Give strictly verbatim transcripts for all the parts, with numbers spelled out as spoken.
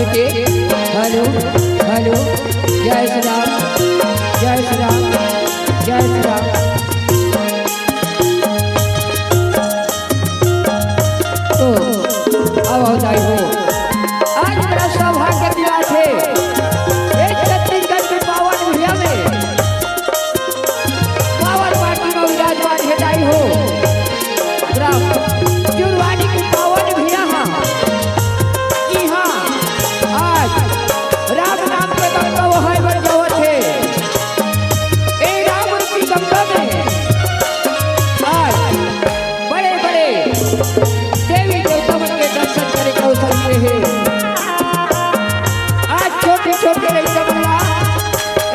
Hello, hello, जय श्री राम, जय श्री राम, जय श्री राम। तो अब हो जाई हो, आज बड़ा सौभाग्य की बात है, एक छत्तीसगढ़ के पावन भुइयां में पावन माटी में विराजमान हे दाई हो। ग्राम जुरवानी के पावन भुइयां हा। इहाँ आज राम नाम के गंगा बहाय बर जावत हे। ए राम रूपी गंगा में आज बड़े-बड़े देवी देवता मन के दर्शन करे के अवसर मिले हे। आज छोटे-छोटे लइका मन ला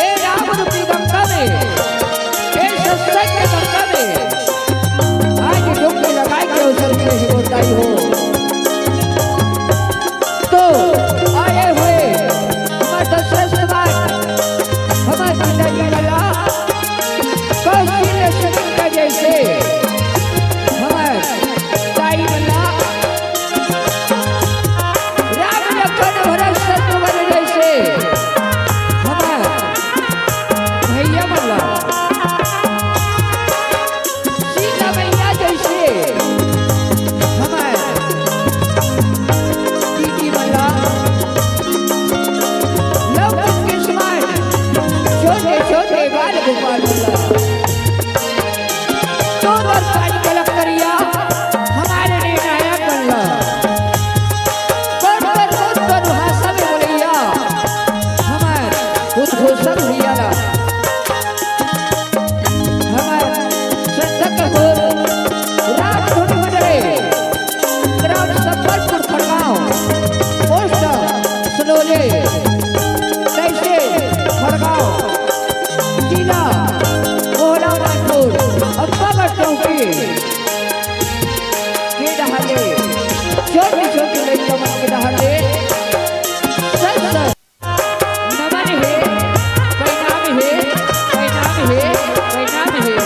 ए राम रूपी गंगा में, ए सत्संग के गंगा में आज डुबकी लगाए के अवसर मिले हे, बताई हो। तो आए हुए हमार दशरथ भगवान, हमार सीता जी लला, कौशल्य सुमित्रा जैसे हमार दाई लला, राम लखन भरत शत्रुघ्न जैसे हमार भैया मन ला, सीता मैया जैसे हमार दीदी मन ला, लव कुश के समान छोटे छोटे बाल गोपाल मन ला, दो दर पानी कलक करिया हमारे निर्णायक मन ला, बड़ बड़ रोज बड़ भाषा में बोलैया हमार उद्घोषक भैया ला। हमार श्रद्धा कपूर, राम धुन बजरे, ग्राम संबलपुर खड़गांव, पोस्ट सनोले, तहसील खड़गांव, जिला भोला मंडल, अब्बागढ़ चौकी के डहाले, छोटे छोटे लइका मन के डहाले, सत सत नमन हे, प्रणाम हे, प्रणाम हे, प्रणाम हे।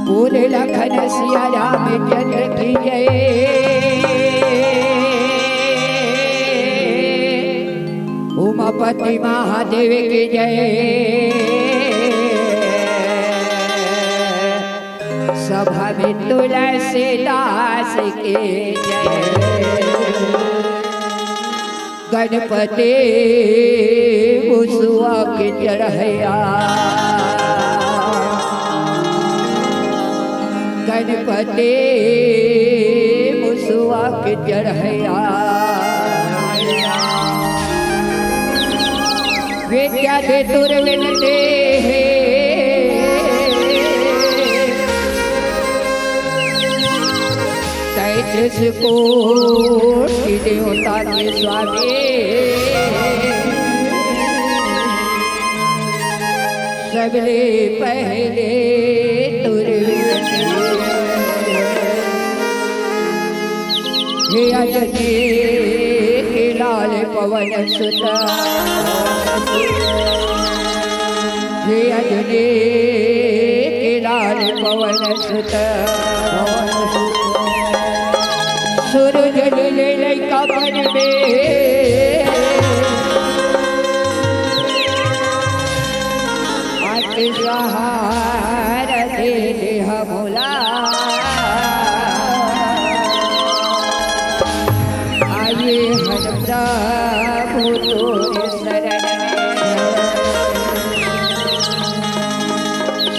बोले लखन सिया रामचंद्र की जय, उमापति महादेव की जय, सभा में तुलसीदास की जय। गणपति मुसुआ के चढ़ैया, गणपति मुसुआ के चढ़ैया। विद्या दे तुर विनती हे, तैतीस कोटि देवता के स्वामी। सबले पहले तुर हे अंजनी के लाल पवन सुत, हे अंजनी के लाल पवन सुत, सूरज ले लइका बन में, अति सहार दे दे हमला। आइए हम प्रभु तोरे शरण में,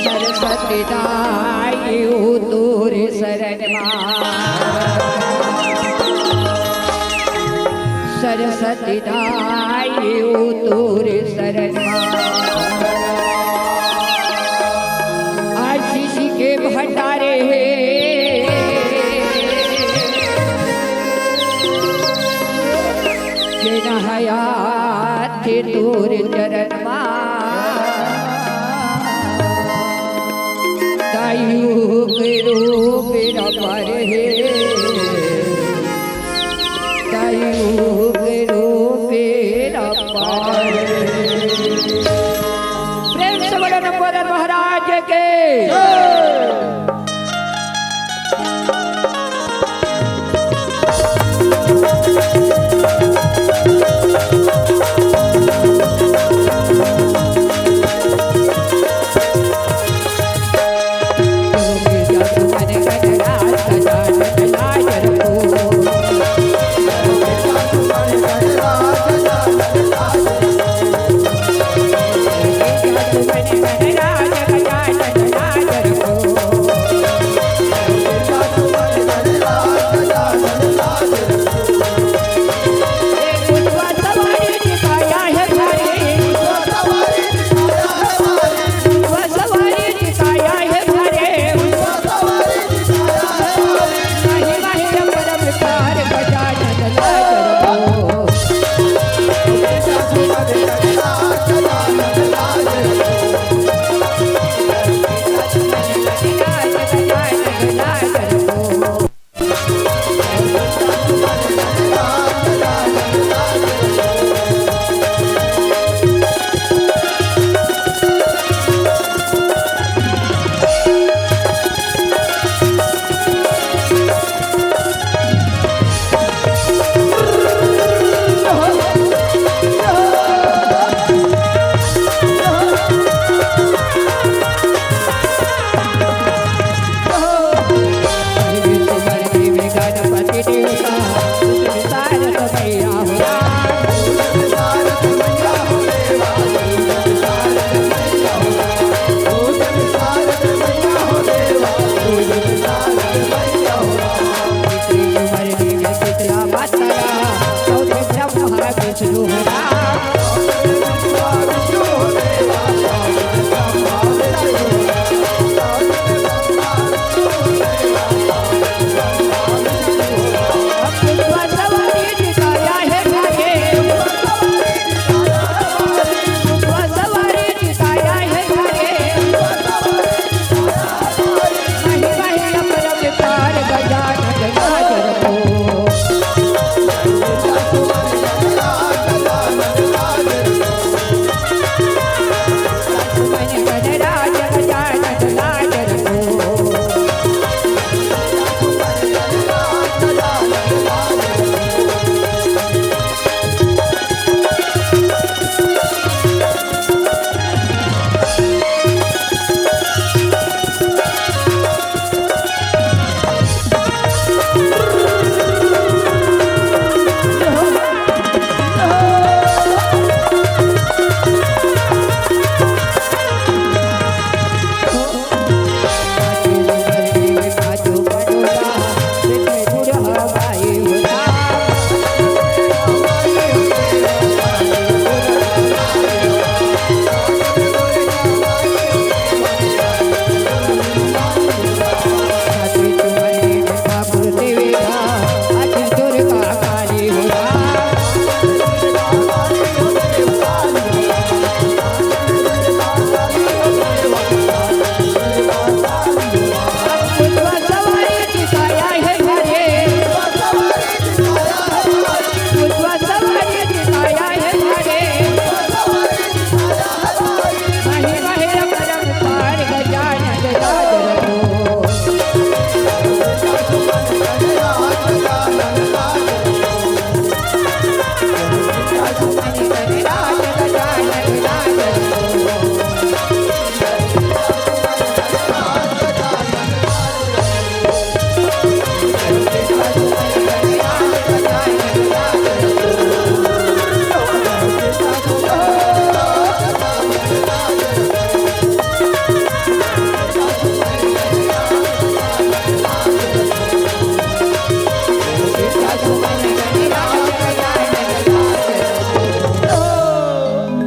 सरस्वती दाई हो तोरे शरण में, सरस्वती दाई हो तोरे शरण में। आशीष के भंडारे हे, के नहाया थे तोर चरण मा। दायु के रूप न पर हे, प्रेम से बोलो लंबोदर महाराज के।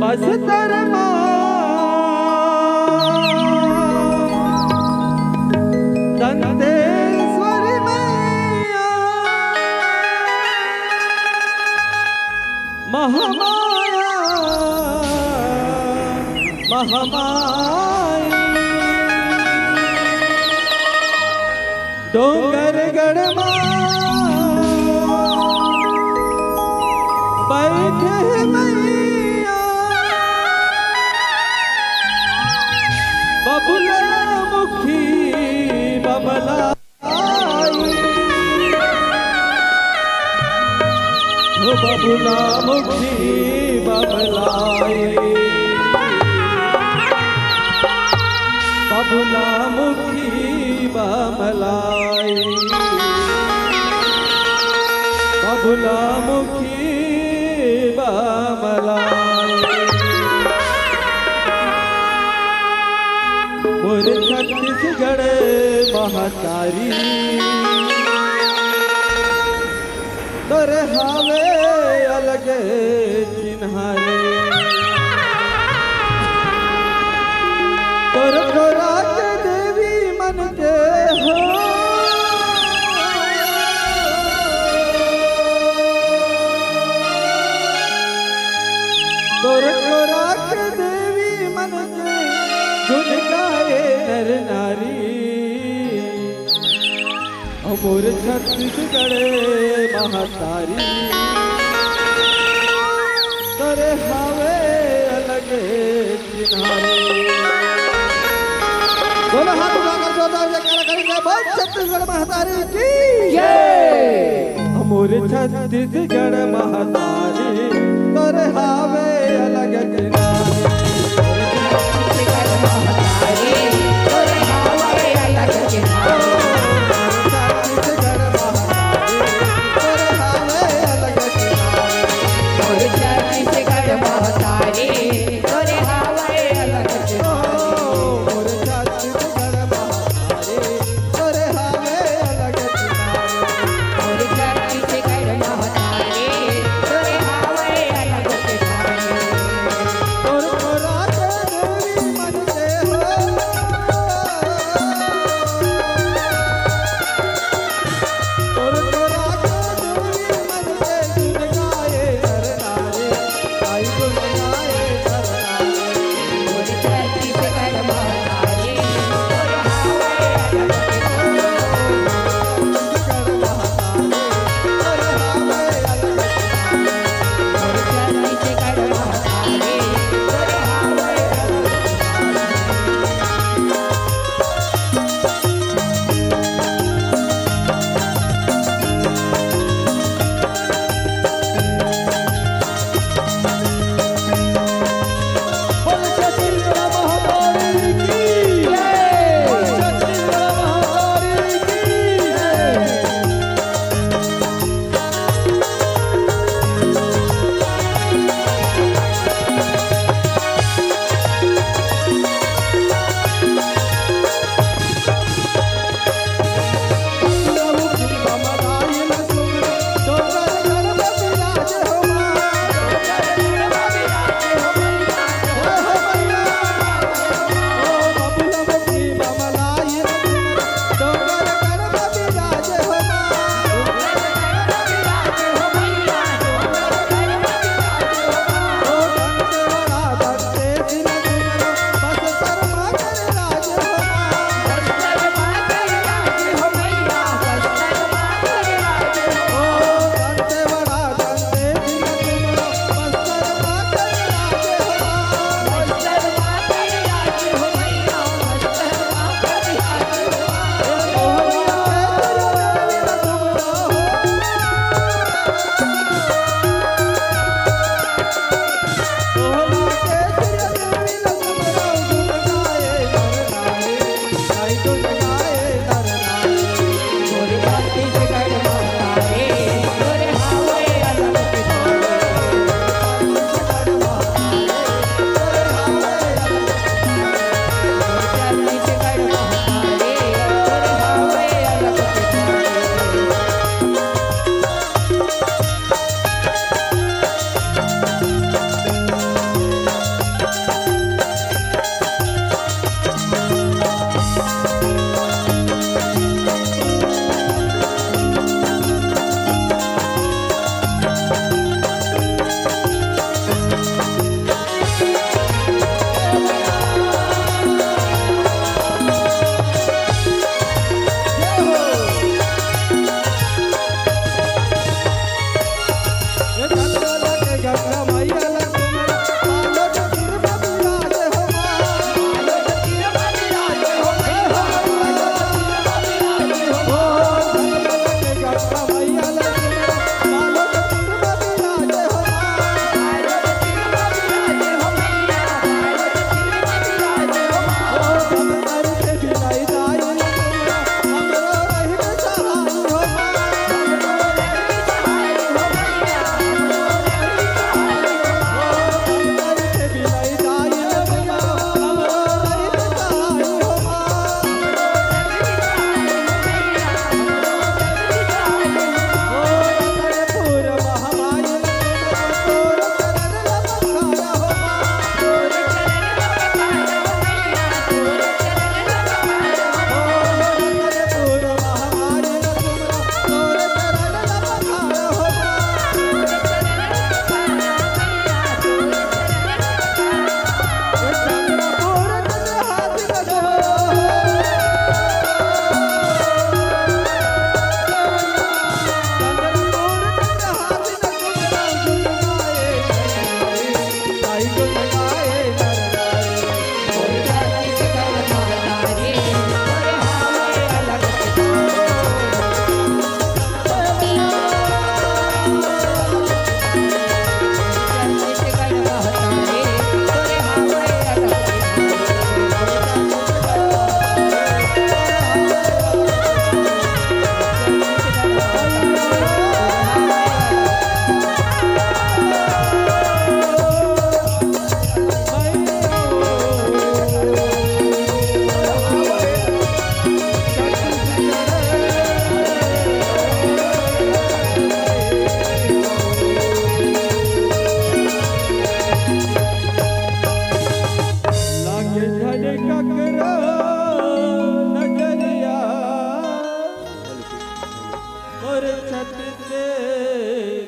बस्तर मा दंतेश्वरी मैया, महामाया, महामाई, डोंगरगढ़ मा बबुला मुखी बमलाई, बबुला मुखी बमलाई, बबुला मुखी बमलाई। मोर छत्तीसगढ़ महतारी, तोर हावे अलग चिन्हारी। तोर खोराक देवी मन के हो, तोर खोराक देवी मन के गुण गाए नर नारी। मोर छत्तीसगढ़ महतारी, तोर हावे अलग चिन्हारी। दोनों हाथ उठाकर जोरदार जयकारा करेंगे, बोल छत्तीसगढ़ महतारी की। जय। मोर छत्तीसगढ़ महतारी, तोर हावे अलग चिन्हारी।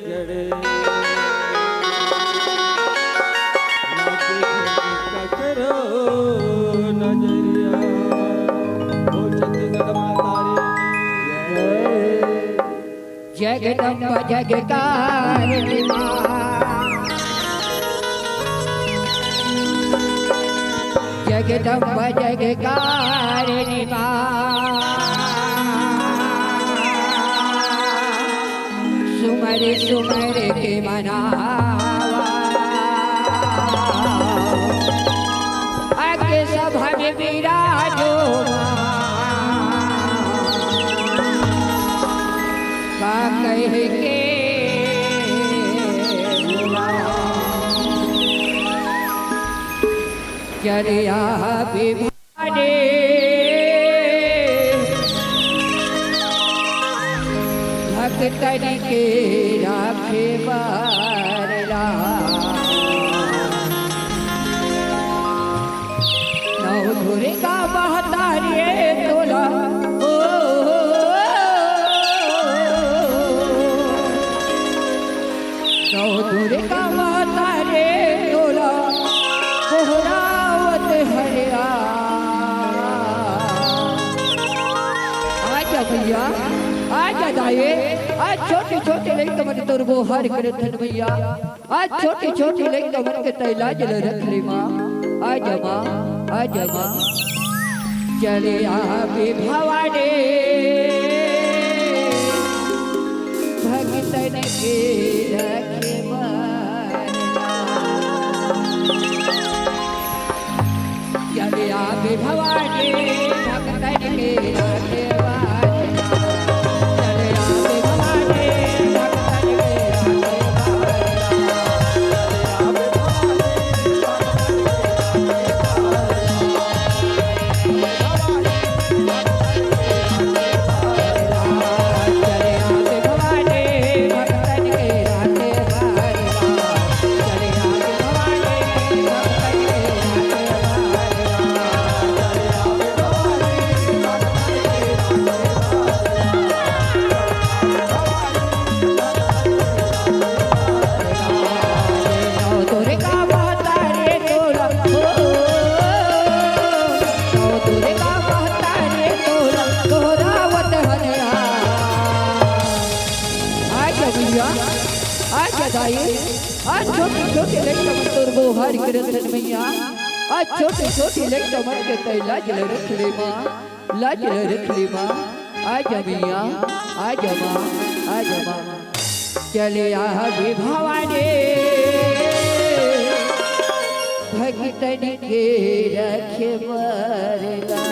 गड़े, ना देखे ककरो नजरिया। बोल छत्तीसगढ़ माता रे की जय। जगदम्बा जगकारिणी माँ, जगदम्बा जगकारिणी माँ, सुमर सुमर के मनावा, आके सभा में विराजो माँ। का कह के बुलाओ, चलिया विभाने भक्तन के राखे बारला। नौ दुर्गा महतारी तोला, ओ, नौ दुर्गा महतारी तोला, गोहरावत हरिया। आजा भैया, आजा दाई, आज छोटे छोटे लइका मन तोर गोहार करत हन भैया। आज छोटे छोटे लइका मन के तैं लाज ल रख ले माँ। आजा माँ, आजा माँ। चलिया विभाने भक्तन के रखे बारला। चलिया विभाने भक्तन के रखे बारला। चलिया विभाने भक्तन के रखे बारला। आजा भैया, आजा दाई, आज छोटे छोटे लइका मन तोर गोहार करत हन भैया। आज छोटे छोटे लइका मन के तैं लाज ल रख ले माँ, लाज ल रख ले माँ। आजा भैया, आजा माँ, आजा माँ। चलिया विभाने भक्तन के रखे बारला।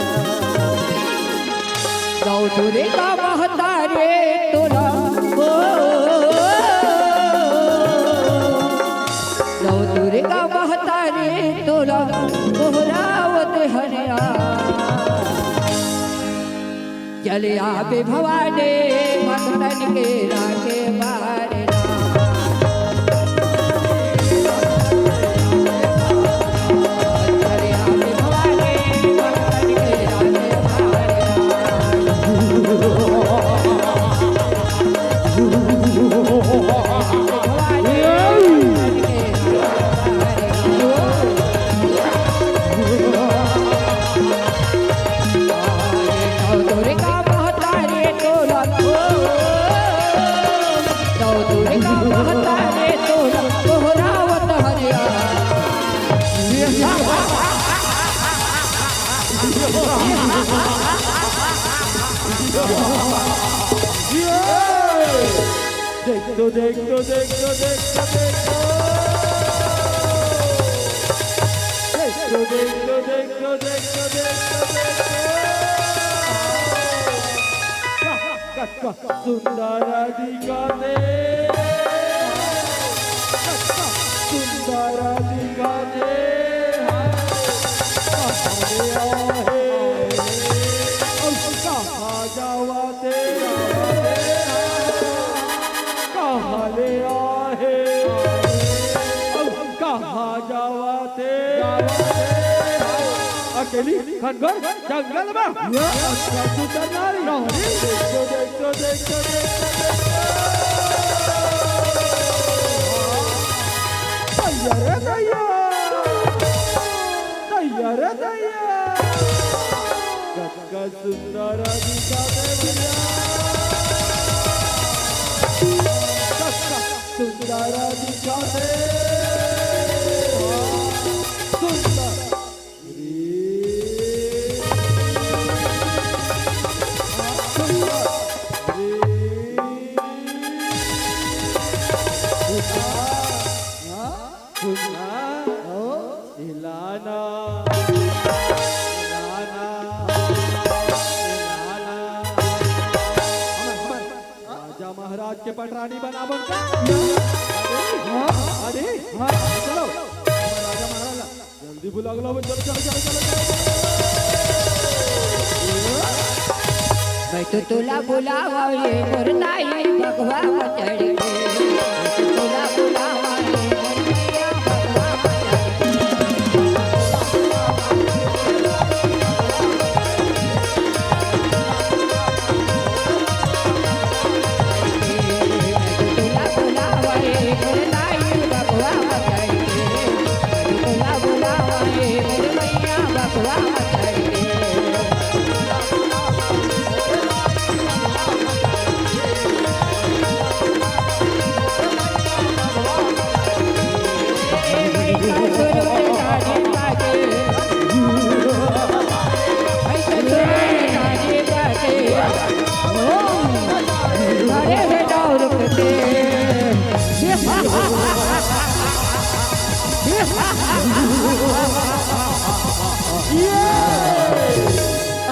नौ दुर्गा महतारी तोला, ओ, नौ दुर्गा महतारी तोला, गोहरावत हरिया। चलिया विभाने भक्तन के रखे बारला। देख तो, देख तो, देख तो, देख तो, देख तो। देख तो, देख तो, देख तो, देख तो, देख तो, देख तो। सुंदर दिखा दे, सुंदर दिखा दे, कहाँ ले आहे, अब कहाँ जावा दे, कहाँ ले आहे, अब कहाँ जावा दे, अब अकेली घनघोर जंगल में। ये अच्छा सुंदर नारी। नारी। देखो, देखो, देखो, देखो, देखो। दैया रे दैया। दैया रे दैया। कतका सुंदर दिखत हे भैया। कतका सुंदर दिखत हे। सुंदर। राजा महाराज के पटरानी बनावन का? अरे, हाँ। अरे, हाँ। चलो, राजा महाराज ला जल्दी बुला के लाओ, चलो, चलो, चलो, चलो, चलो। मैं तो तोला बुलावा ये मोर नाई बघवा म चढ़ के। मैं तो तोला बुलावा ये मोर नैया बघवा म चढ़ के।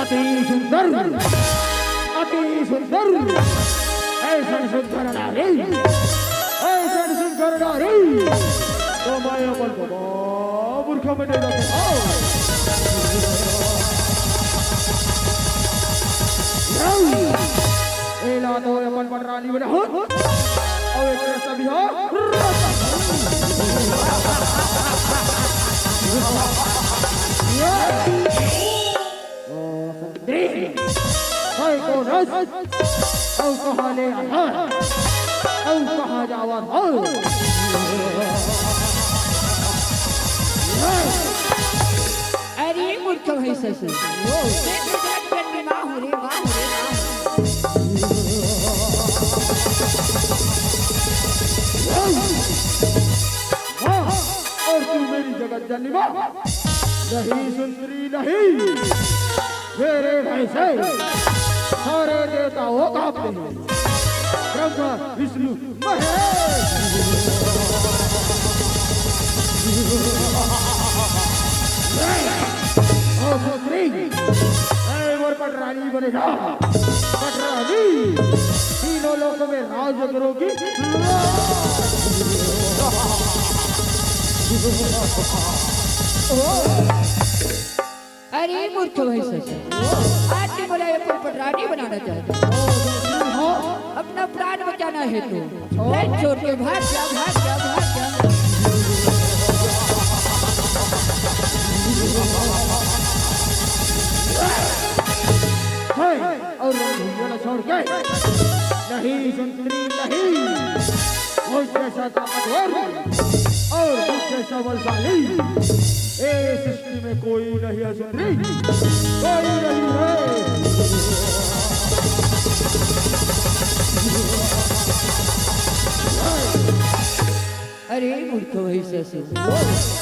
अति सुंदर, अति सुंदर, ऐसन सुंदर नारी, ऐसन सुंदर नारी, तो मैं अपन बाबा मूर्ख में दे देते। आओ। एला तो अपन पटरानी बना हो। और एक तरह से भी हो। ओ, संतरी। हाय को रस। औ कहाँ ले आया? औ कहाँ जावा था? अरे मूर्ख भई ससुर। ओ। मैं तो जात जन्मी माँ हूँ रे, माँ हूँ रे, माँ हूँ। हाँ, और तू मेरी जगत जननी माँ? नहीं सुंदरी नहीं। मेरे भय से सारे देवताओं कांपते हैं। ब्रह्मा, विष्णु, महेश। और सुंदरी, ऐ मोर पटरानी बनेगा। पटरानी, तीनों लोक में राज करोगी। अरे मूर्ख भई ससुर, आज तो बोला ये पर पटरानी बनाना चाहता हूँ। अपना प्राण बचाना है तो। ले छोड़ के भाग जा, भाग जा, भाग जा। है, और रंग भैया ना छोड़ के। नहीं सुंदरी नहीं, वो जैसा ताकतवर और वो जैसा बलशाली, ए सृष्टि में कोई नहीं है सुंदरी, कोई नहीं है। अरे मूर्ख भई ससुर,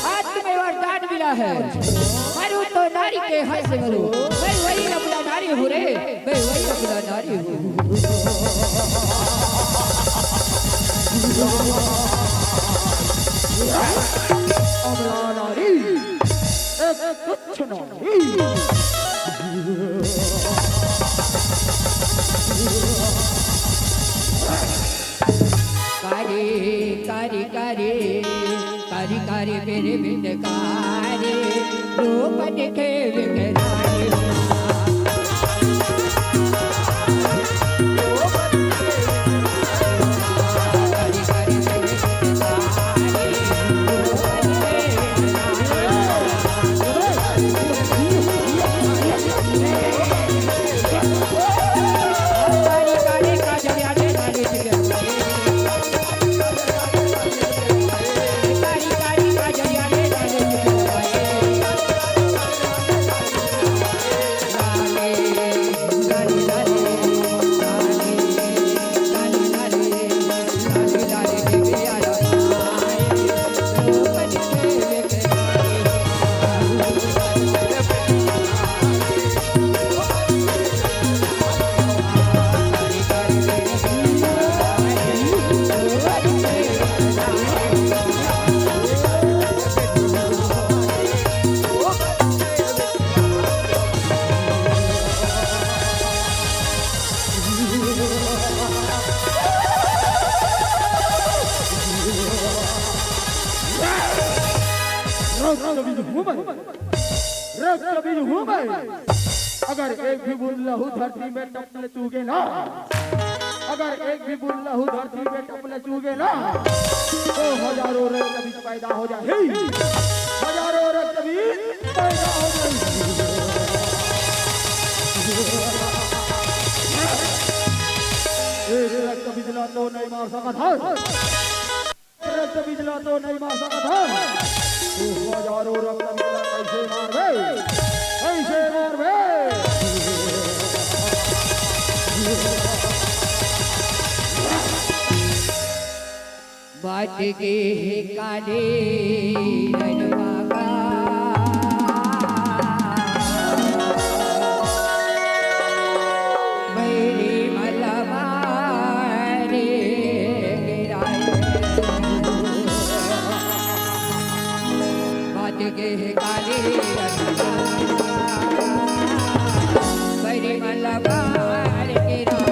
आज तुम्हें वरदान मिला है, मरो तो नारी के हाथ से मरो। मैं वही अबला नारी हूँ रे, मैं वही अबला नारी हूँ। अबला नारी, एक तुच्छ नारी। कारी, कारी, कारी, कारी, कारी मेरे बिंद कारी, रूप दिखे विकराल। रक्त बीज हूँ मैं, रक्त बीज हूँ मैं। अगर एक भी बूंद लहू धरती में टपक चूके ना, अगर एक भी बूंद लहू धरती में टपक चूके ना, तो हजारों रक्त बीज पैदा हो जाए, हजारों रक्त बीज पैदा हो जाए। एक रक्त बीज ला तो नहीं मार सकत हस। रक्त बीज ला तो नहीं मार सकत हस। तू हजारों रक्त बीज ला कैसे मारबे? कैसे मारबे? बात के हे काले रनवा का। बैरी मल मारे गिराए। बात के हे काले रनवा। बैरी मल मारे गिराए।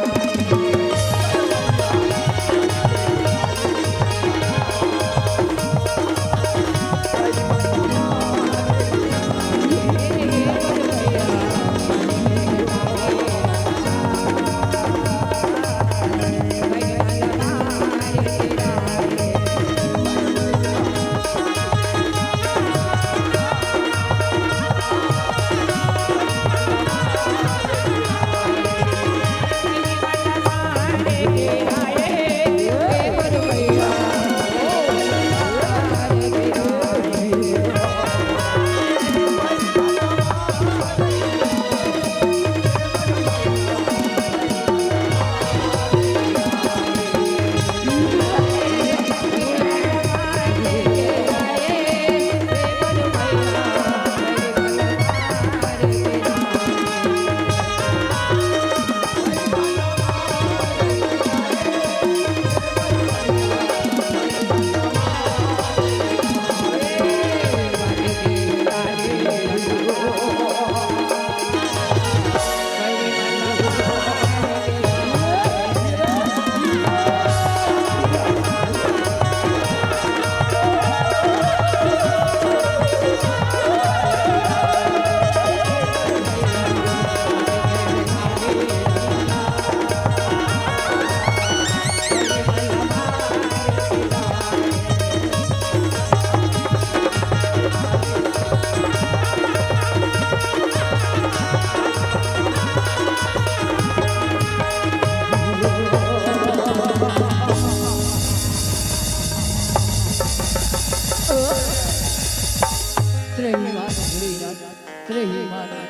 त्रयी माता भोलेनाथ, त्रयी माता,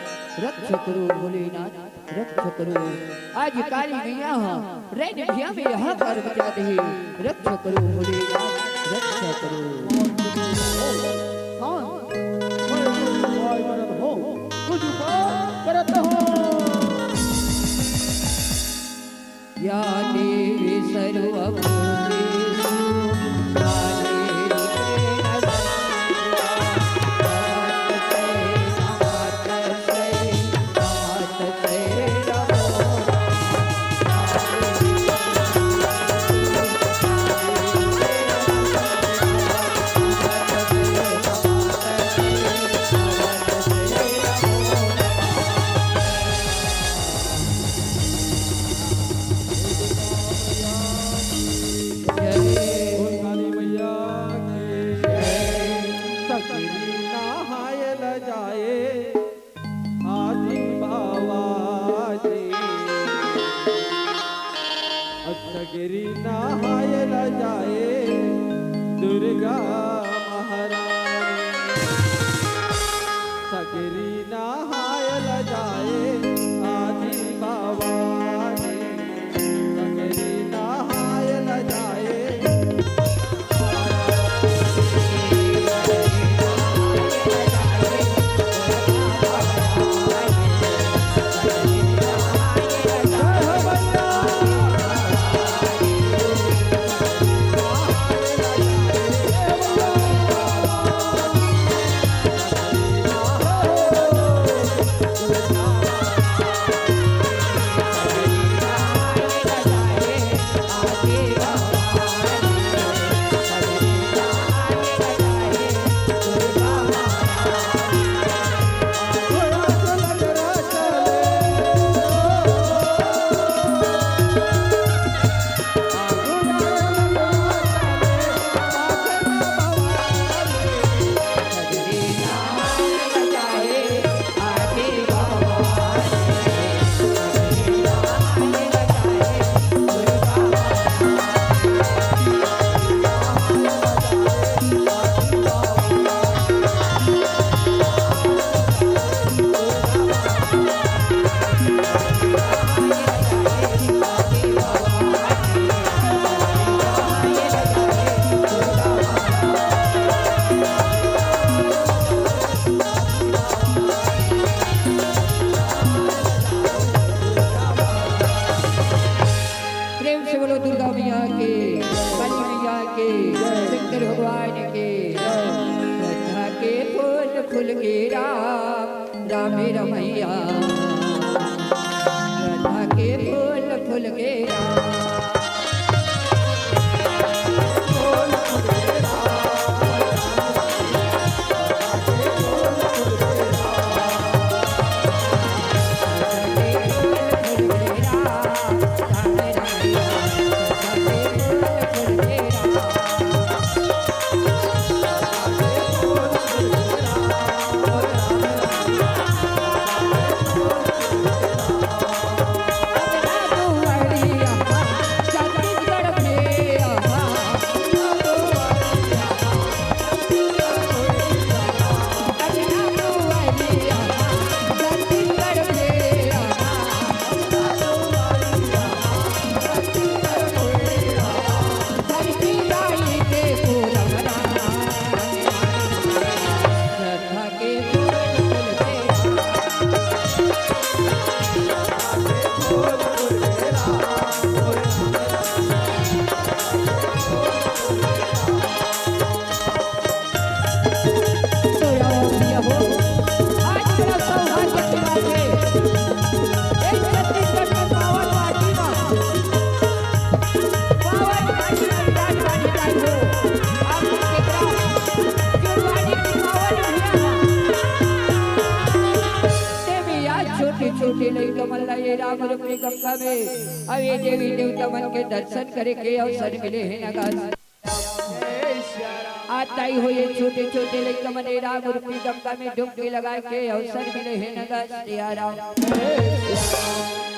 रक्षा करो भोलेनाथ, रक्षा करो। आज काली मैया ह रैन भिया में हाहाकार मचा दे हे। रक्षा करो भोलेनाथ, रक्षा करो। शांत, मैं कुछ उपाय करत हूँ, कुछ उपाय करत हूँ। या देवी सर्वभूतेषु, या देवी सर्वभूतेषु, नमस्तस्यै, नमस्तस्यै, नमस्तस्यै नमो नमः। जय। बोल काली मैया की जय। सगरी नहाय ल जाए आदि बाबा जी। सगरी नहाय ल जाए दुर्गा महारानी। सगरी नहाय ल जाए आदि भवानी, सगरी नहाय ल जाए। के राम, राम रमैया। श्रद्धा के फूल फूल के राम। छोटे छोटे लइका मन ला ये राम रूपी गंगा में अउ ये देवी देवता मन के दर्शन करे के अवसर मिले हे न गा। आज ताई हो ये छोटे छोटे लइका मन ये राम रूपी गंगा में डुबकी लगाए के अवसर मिले हे न गा सिया राम।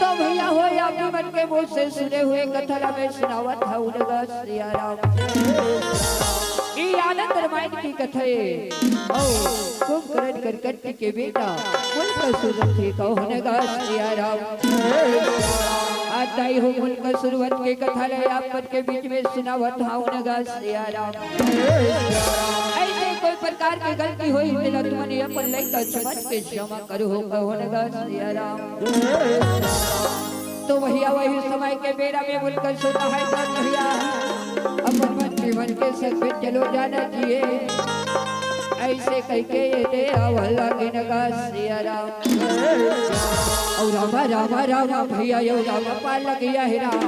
तो भैया हो, आप मन के मुंह से सुने हुए कथा ला मैं सुनावत हूँ न गा सिया राम। ये आनंद रामायण की कथा है। ओ कुंभकर्ण करकट के बेटा मुल्कसूरवत हे कहो न गा सिया राम। आज ताई हो मुल्कसूरवत के कथा ला आप मन के बीच में सुनावत हूँ न गा सिया राम। ऐसे कोई प्रकार की गलती होही तेला तुमन अपन लइका समझ के क्षमा करो हो कहो न गा सिया राम। तो भैया वही समय के बेरा में मुल्कसूरवत हे भैया अपन मंत्री मन के संग में चलो जाना चाहिए। ऐसे कहिके ये दे आवला के न गा सिया राम। ओ रामा रामा रामा भैया यो रामा पार लगिया हे राम।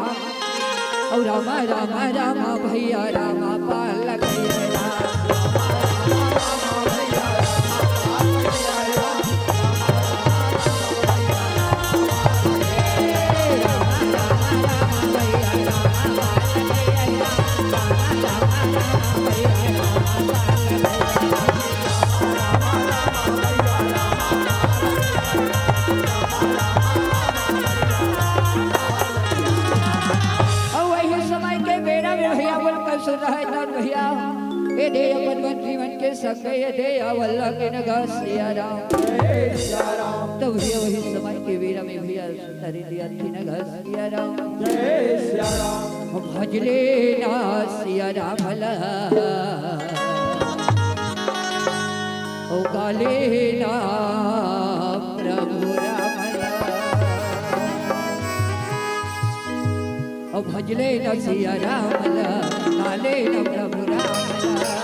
ओ रामा रामा रामा भैया रामा पार लगिया हे राम। अउ वही समय के बेरा में भैया बोल कर सुन रहा है कौन भैया? ये दे अपन मन जीवन के संग ये दे आवला के न गा सिया राम। तो भैया वही समय के बेरा में भैया सुंदरी दिया थी न गा सिया राम। जय सिया राम। भजले ना सिया राम ला। ओ गाले ना प्रभु राम ला। ओ भजले ना सिया राम ला, गाले ना प्रभु राम ला।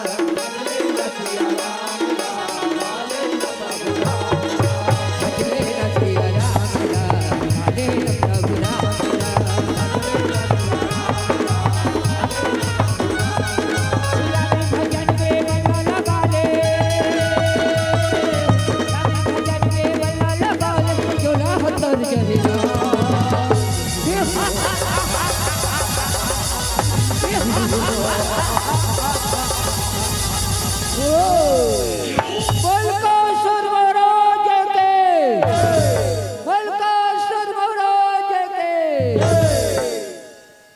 बलकासुर महाराज के, बलकासुर महाराज के।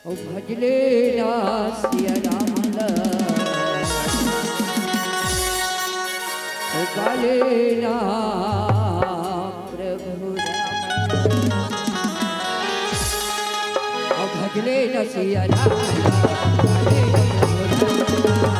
ओ भजले ना सिया राम ला, ओ गाले ना प्रभु राम ला। ओ भजले ना सिया राम ला, गाले ना प्रभु राम ला।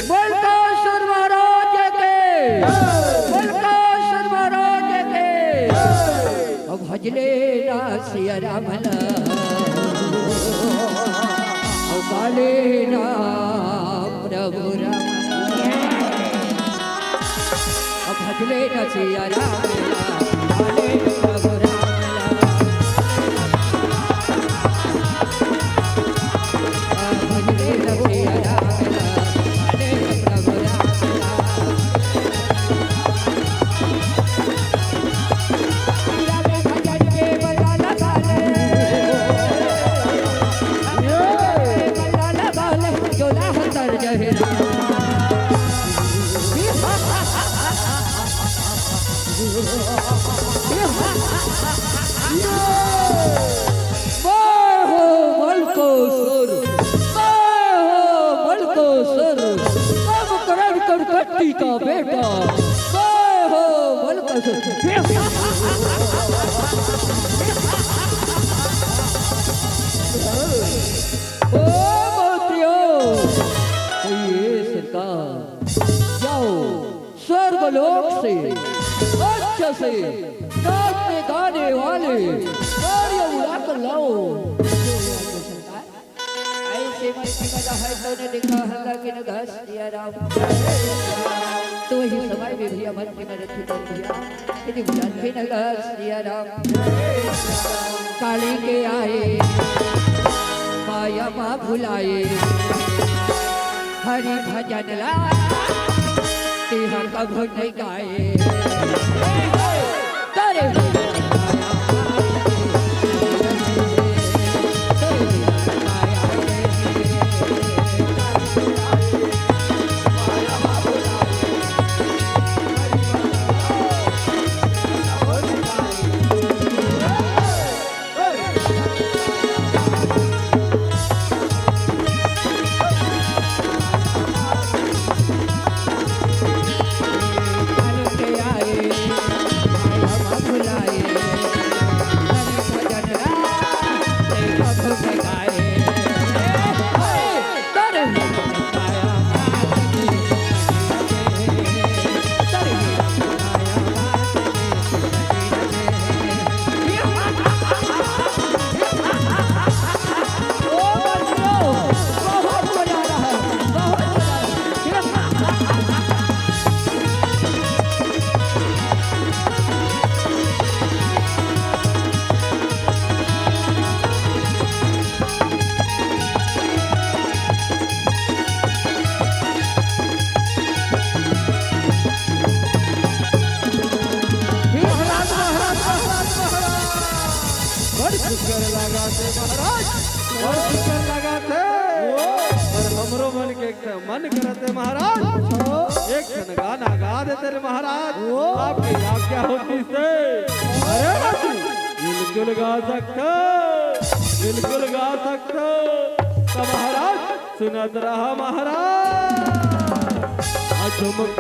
मलकासुर महाराज के, मलकासुर महाराज के। अब भजले ना सिया राम ला, अब गाले ना प्रभु राम। अब भजले ना सिया राम ला, अब गाले ना प्रभु राम ला। अब भजले ना सिया राम ला, अब गाले ना प्रभु राम ला। मैं हो मलकासुर, मैं हो मलकासुर, कुंभकर्ण कटकटी का बेटा, मैं हो मलकासुर। ओ मंत्रियों, ये सरकार, जाओ, स्वर्गलोक से अच्छे से नाचने गाने वाले नारियाँ उड़ा कर लाओ। ऐसे मंत्री मजा है तो ने देखा हल्ला के न घास दिया राम। तो ही समय में भी अमर के न रखी कर दिया। यदि बुलाते न घास दिया राम। काली के आए, माया मा भुलाए, हरि भजन ला, तिहा कभू नहीं गाए। करे महाराज, महाराज, महाराज, महाराज। बड़ सुंदर लगा थे महाराज, बड़ सुंदर लगा थे। और हमरो मन के एक ठन मन करत हे महाराज, एक ठन गाना गा देते रे महाराज। आपकी आज्ञा होती से। अरे बाबू, बिल्कुल गा सकते, बिल्कुल गा सकते। तो महाराज, सुनत रहा महाराज। आ झुमक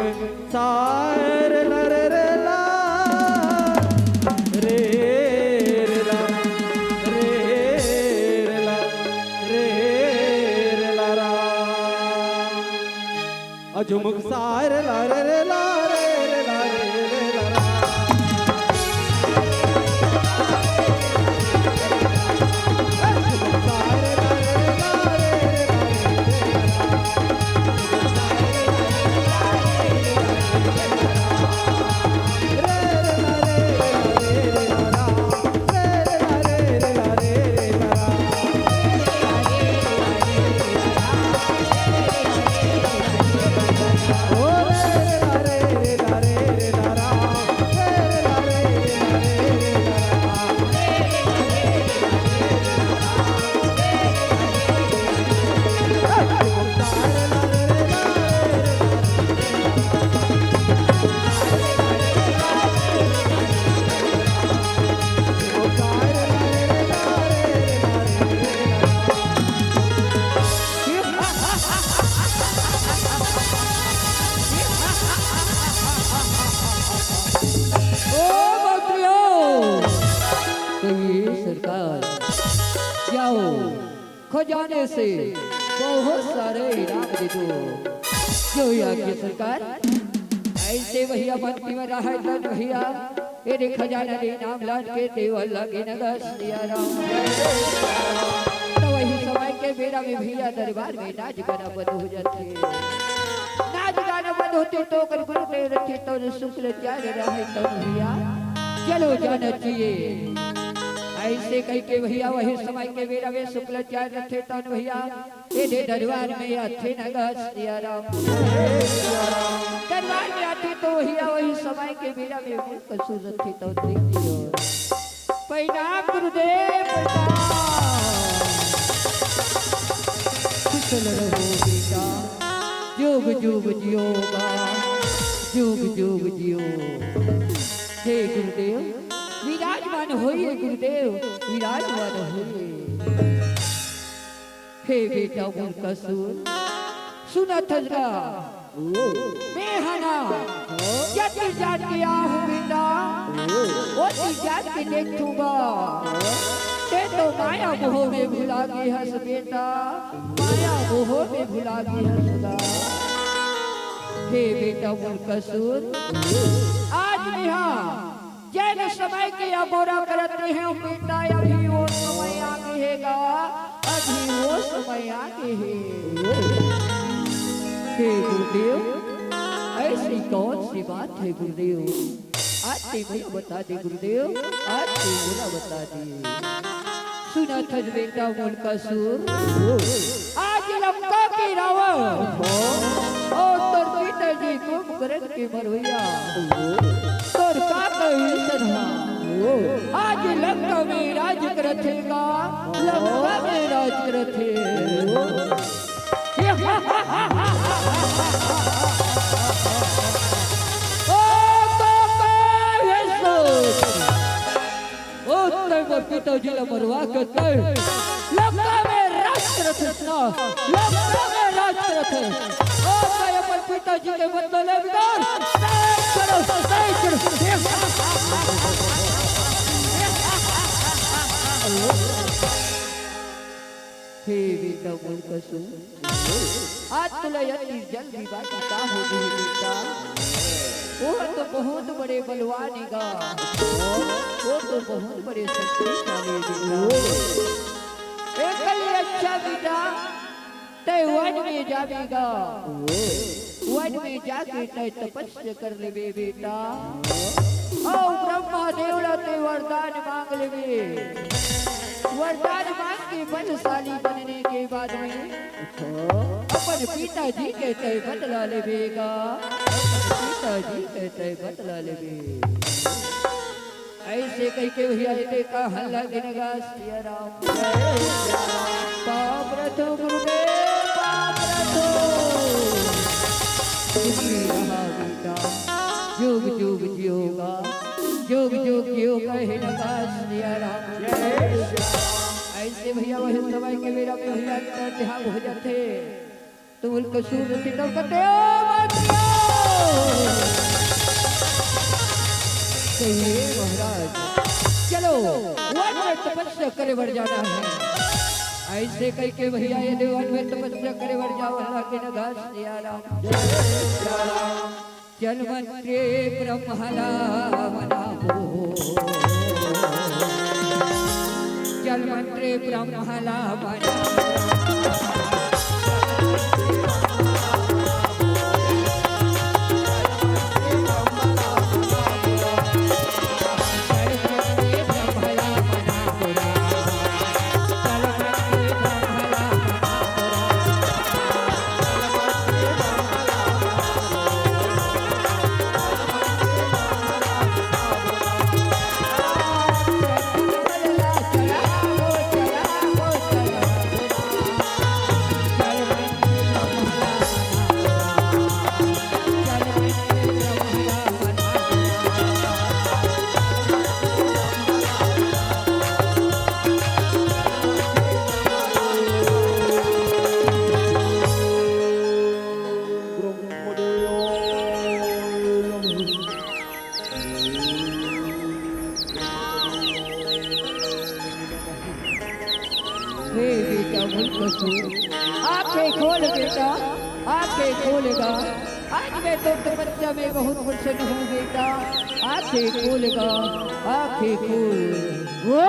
सायर ला रे रे ला, रे रे ला, रे रे ला, रे रे ला रा। आ झुमक सायर ला रे रे ला, रे रे ला, रे रे ला रा। ओ मंत्रियों, कहिए सरकार, जाओ खजाने से बहुत सारे इनाम दे दो। जो ये आज्ञा सरकार, ऐसे भैया मन की में रहा है तन भैया, ये देख खजाना दे इनाम लान के देवल लगे नगर सिया राम। तो वही समय के बेरा में भैया दरबार में नाच गाना बंद हो जाथे। नाच गाना बंद होथे तो ओकर गुरुदेव रथे तो शुक्लाचार्य रहे तो भैया चलो जाना चाहिए। ऐसे कह के भैया वही समय के बेरा में शुक्लाचार्य रथे तो भैया ये दे दरबार में आथे नगर सिया राम। दरबार में आथे तो भैया वही समय के बेरा में मूल कसूर रथे तो देखियो। प्रणाम गुरुदेव, प्रणाम। कुशल रहो बेटा, जुग जुग जियोगा, जुग जुग जियो। हे गुरुदेव, विराजमान होइए गुरुदेव, विराजमान होइए। हे बेटा मूल कसूर, सुनत हस गा। मैं हा ना, जति जात के आहूँ बेटा, ओती जात के देखथूँ गा। ते तो माया मोह में भुला गे हस बेटा, माया मोह में भुला गे हस गा। हे बेटा मूल कसूर, आज मैं हा जेन समय के अगोरा करत रहेंव बेटा, अभी वो समय आगे हे गा, अभी वो समय आगे हे। हे गुरुदेव, ऐसी कौन सी बात है गुरुदेव? आज ते मोला बता दे गुरुदेव, आज ते मोला बता दे। सुनत हस बेटा मूल कसूर, आज लंका के रावण अउ तोर पिताजी कुंभकर्ण के मरवइया तोर काका विभीषण हा आज लंका में राज करथे गा, लंका में राज करथे। ओ काका विभीषण, ओ तैं मोर पिताजी ला मरवा के तैं लंका में राज करत हस ना, लंका में राज करत हस। ओ तैं अपन पिताजी के बदला ले बिगाड़, तैं करो, तैं करो। हे बेटा मूल कसूर, आज तोला अति जल्दीबाजी का हो गे बेटा? वो तो बहुत बड़े बलवान हे गा, वो तो बहुत बड़े शक्तिशाली हे बेटा। एकर ले अच्छा बेटा, तैं वन में जाबे गा, वन में जाके तैं तपस्या कर लेबे बेटा। अउ ब्रह्मा देव ला तैं वरदान मांग लेबे। वरदान मांग के बलशाली बनने के बाद में अपन पिताजी के तैं बदला लेबे गा, अपन पिताजी के तैं बदला लेबे। ऐसे कहिके भैया एदे का हल्ला गिनगा सिया राम। पाप रथो गुरुदेव, पाप रथो। सुखी रहा बेटा, जुग जुग जियोगा, जुग जुग जियोगा हे नगा सिया राम। ऐसे भैया वही समय के बेरा में भैया इतना ध्यान हो जाथे। तो उनका सूर से तो कहते, "ओ मंत्रियों!" कहिए महाराज, चलो, वन में तपस्या करे बर जाना है। ऐसे कहिके भैया एदे वन में तपस्या करे बर जाओ, हालांकि न घास सिया राम। चल मंत्री ब्रह्मला मनाबो, चल मंत्री ब्रह्मला मनाबो। बेटा, आंखें खोलेगा। आज मैं तो तपस्या में बहुत प्रसन्न हूँ बेटा। आंखें खोलेगा, आंखें खोल। वो!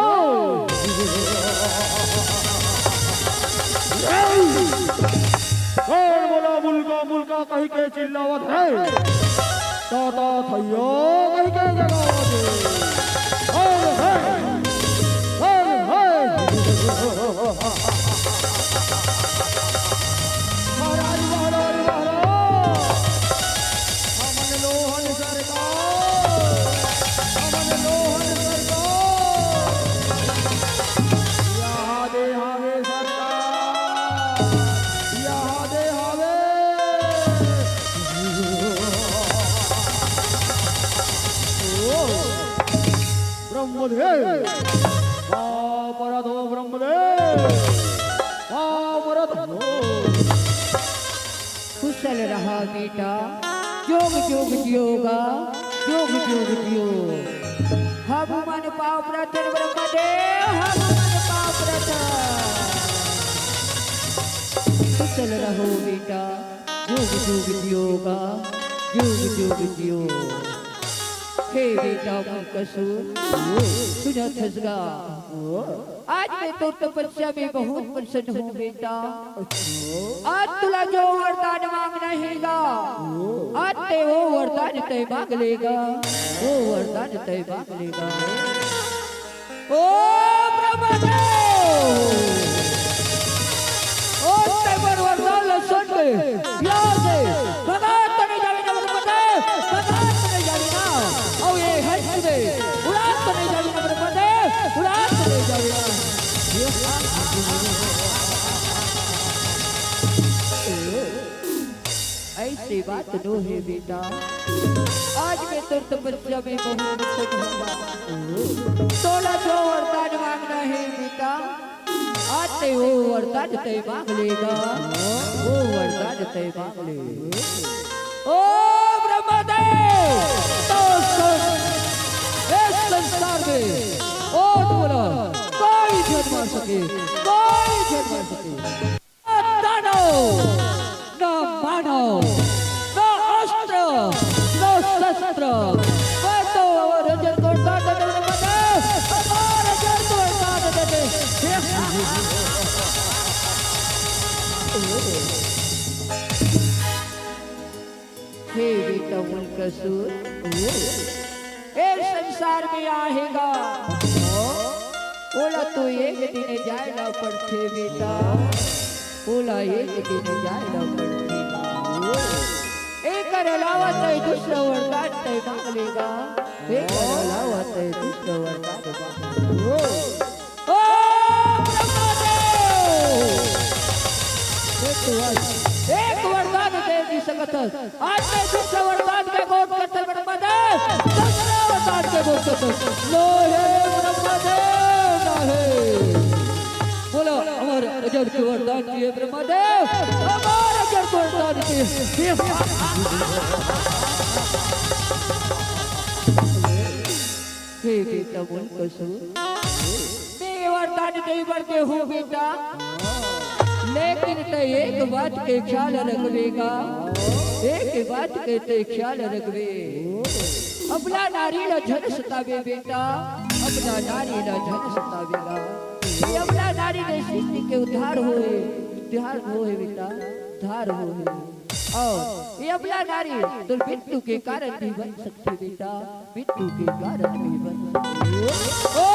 कौन बोला मुल्का मुल्का कहि के चिल्लावत हे? ताता थैया कहि के जगावत हे। अरे हे, अरे हे। महाराज, महाराज, महाराज। हमन लोहन सरकार, हमन लोहन सरकार। यहाँ दे हवे सरकार, यहाँ दे हवे। ब्रह्मदेव, वाह परत हो ब्रह्मदेव, वाह परत हो। कुशल रहा बेटा, जोग जोग जियोगा, जोग जोग जियो। हम मन पाँव परथन ब्रह्मदेव, हम मन पाँव परथन। कुशल रहो बेटा, जोग जोग जियोगा, जोग जोग जियो। हे बेटा मुल्कसूर, सुनत हस गा। आज मैं तो तपस्या में बहुत प्रसन्न हूँ बेटा। आज तुला जो वरदान मांगना हे गा, आज ते वो वरदान तय मांग लेगा, वो वरदान तय मांग लेगा। ओ ब्रह्मदेव, ओ तय मोर वरदान ल सुन के, यहाँ से भगा तो नहीं जावे ना ब्रह्मदेव, भगा तो नहीं जावे ना। और ये हंस दे, उड़ा तो नहीं जावे ना ब्रह्मदेव, उड़ा तो नहीं जावे ना। ऐसी बात नो हे बेटा, आज मैं तो तपस्या में बहुत प्रसन्न हूँ। तोला जो वरदान मांगना हे बेटा, आज ते वो वरदान तय मांग लेगा, वो वरदान तय मांग ले। ओ ब्रह्मदेव, तो सुन, इस संसार में ओ बोला कोई झन मार सके, कोई झन मार सके। ना दानव, ना मानव, ना अस्त्र, ना शस्त्र। मैं तो अमर अजर को दान देने वाला, अमर अजर को दान देने। हे बेटा मुल्कसूर, ए संसार में आहे गा, ओला तो एक दिन जाए ला पड़थे बेटा, ओला एक दिन जाए ला पड़थे। एकर अलावा तय दूसरा वरदान तय मांग लेगा, एकर अलावा तय दूसरा वरदान मांग लेगा। ओ ब्रह्मदेव! एक वर-, एक वरदान दे नहीं सकत हस। आज मैं दूसरा वरदान के गोठ करथन ब्रह्मदेव, दूसरा वरदान के गोठ करथन। लो हे ब्रह्मदेव, लो हे। बोलो, अमर अजर के वरदान दिए ब्रह्मदेव, अमर अजर के वरदान दिए। हे बेटा मुल्कसूर, मैं वरदान नहीं बर के हूँ बेटा, लेकिन तय एक बात के ख्याल रखबे गा, एक बात के तय ख्याल रखबे। अबला नारी ला झन सताबे बेटा, अबला नारी ला झन सताबे गा। ये अबला नारी ले सृष्टि के उद्धार होए, उद्धार होए बेटा, उद्धार होए। अउ ये अबला नारी तोर मृत्यु के कारण भी बन सकथे बेटा, मृत्यु के कारण भी बन सकथे। ओ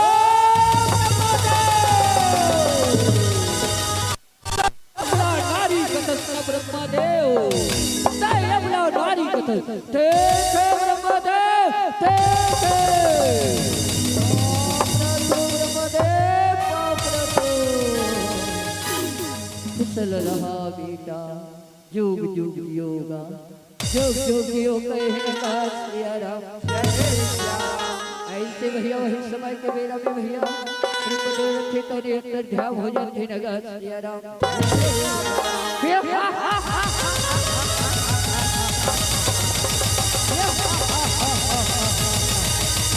ब्रह्मदेव! अबला नारी कथस न ब्रह्मदेव, तय अबला नारी कथस। ठीक हे ब्रह्मदेव, ठीक हे। बाप रे तो ब्रह्मदेव, बाप रे तो। कुशल रहा बेटा। जुग जुग जियो गा, जुग जुग जियो कहे गा सिया राम। ऐसे भैया वही समय के बेरा में भैया श्री पटेल थे तो नेत्र ध्यान हो जाते नगा सिया राम।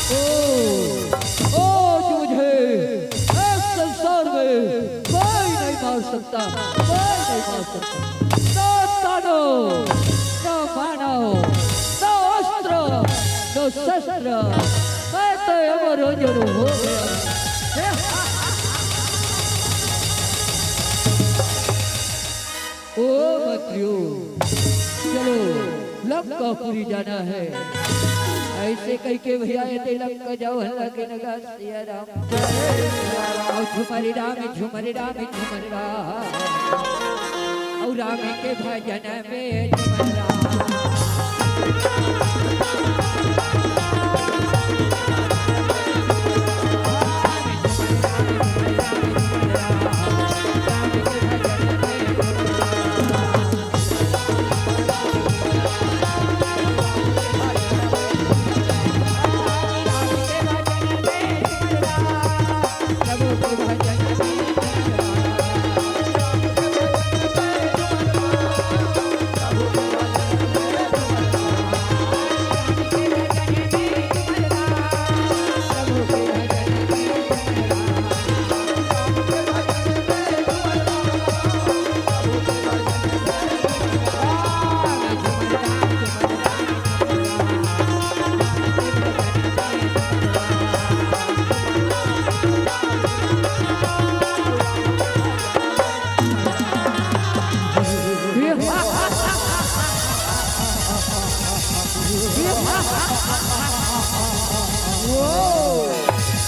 ओ, ओ मुझे इस संसार में कोई नहीं मार सकता, कोई नहीं मार सकता। सर, मैं तो अमर हो गया। ओ मंत्रियों, चलो लंकापुरी जाना है। ऐसे कह के भैया ये लंका जाओ हल्ला के नगा सिया राम। और झुमर राम, झुमर राम, झुमर राम। और राम के भजन में झुमर राम।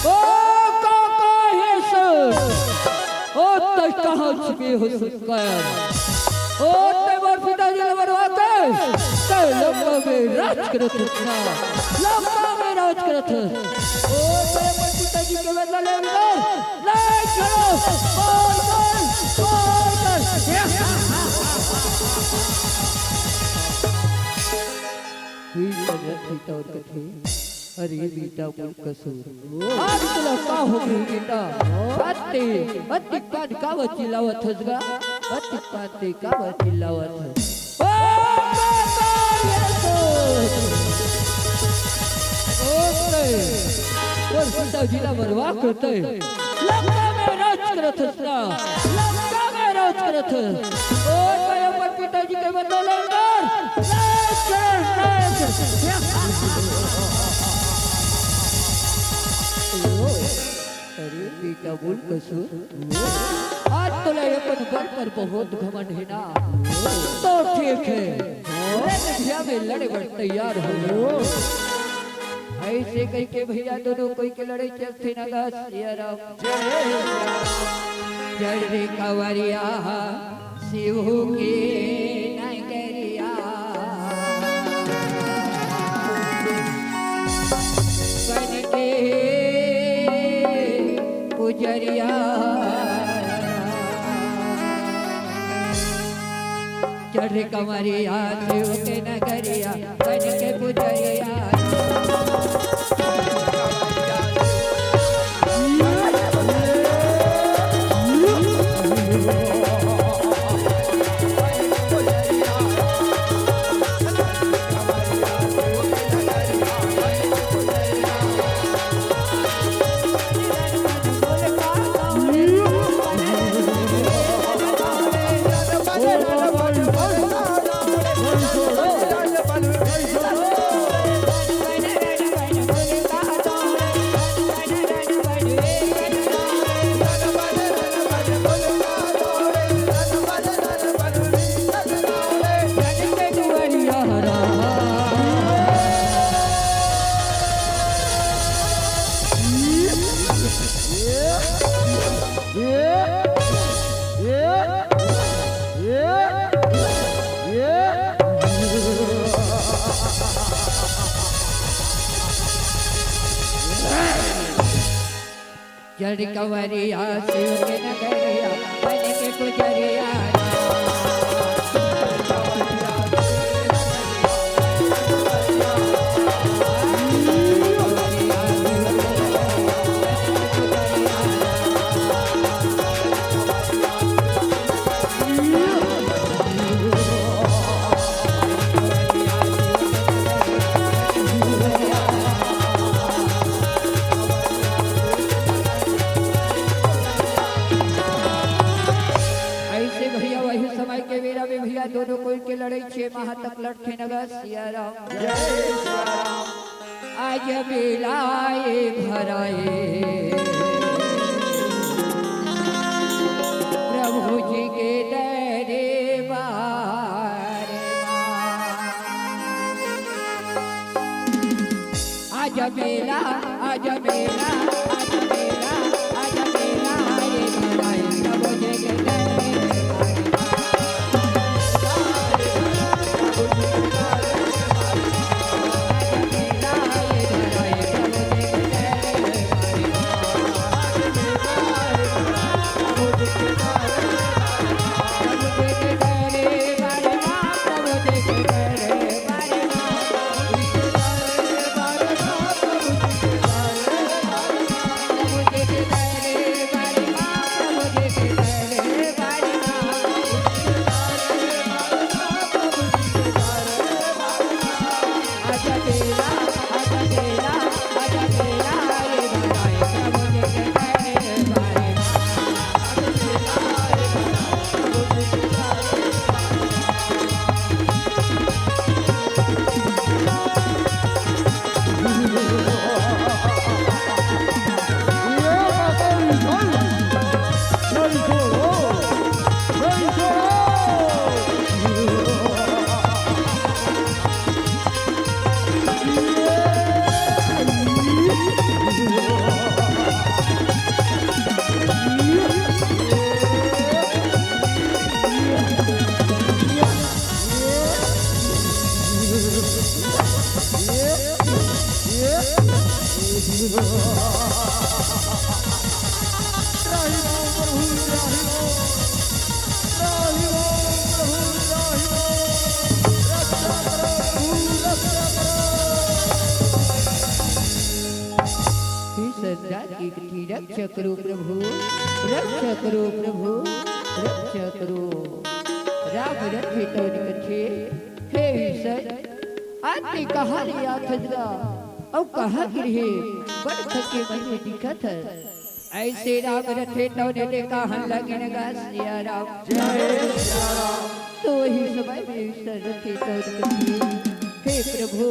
ओ, का, का हे सर? ओ, तै कहाँ छिपे हो सुनकर? ओ, तै मोर पिताजी ला मरवा के, तै लंका में राज करत हस ना, लंका में राज करत हस। ओ, तै मोर पिताजी के बदला लेंगे, ले चलो, मार कर, मार कर। ही सजा थी तौर कथे। अरे बेटा मोर कसूर। आज तोला का हो गे बेटा? अति, अति पान काबर चिल्लावत हस गा? अति पान ते काबर चिल्लावत हस? ओ माता, ये तो। ओ ते। तोर पिताजी ला मरवा के ते लंका में राज करत हस ना, लंका में राज करत हस। ओ, मैं अपन पिताजी के बदला लेंगे। राज कर, राज कर। ओ, अरे बेटा बोल कसो। आज तोला अपन बल पर बहुत घमंड हे ना। तो ठीक हे। मैं नदिया में लड़े बर तैयार हो। ऐसे कह के भैया दोनों कोई के लड़े चलथे ना गा सिया राम। चढ़ रे कंवरिया शिव के नगरिया। बन के पुजरिया। चढ़ कंवरिया शिव के नगरिया, बन के पुजरिया। चढ़ कंवरिया शिव के नगरिया, बन के पुजरिया। ऐसे भैया वही समय के बेरा में भैया दोनों कोई के लड़ाई छह माह तक लड़थे नगा सिया राम। आज मिलाए भराए प्रभु जी के दरबार मा। आज मेला, आज मेला, आज मेला, आज मेला, ये भराए प्रभु जी के दरबार मा। हे संत जात के कथे रक्षा करो प्रभु, रक्षा करो प्रभु, रक्षा करो। राम रथे तोर कथे, हे ईश्वर, आज ते कहाँ ले आथस गा? अउ कहाँ गिरहे? बड़ थके मन में दिखत हस। अइसे राम रथे तौने ले कहन लगिन गा सिया राम। जय सिया राम। तो वही समय में ईश्वर रथे तौन कथे, हे प्रभु,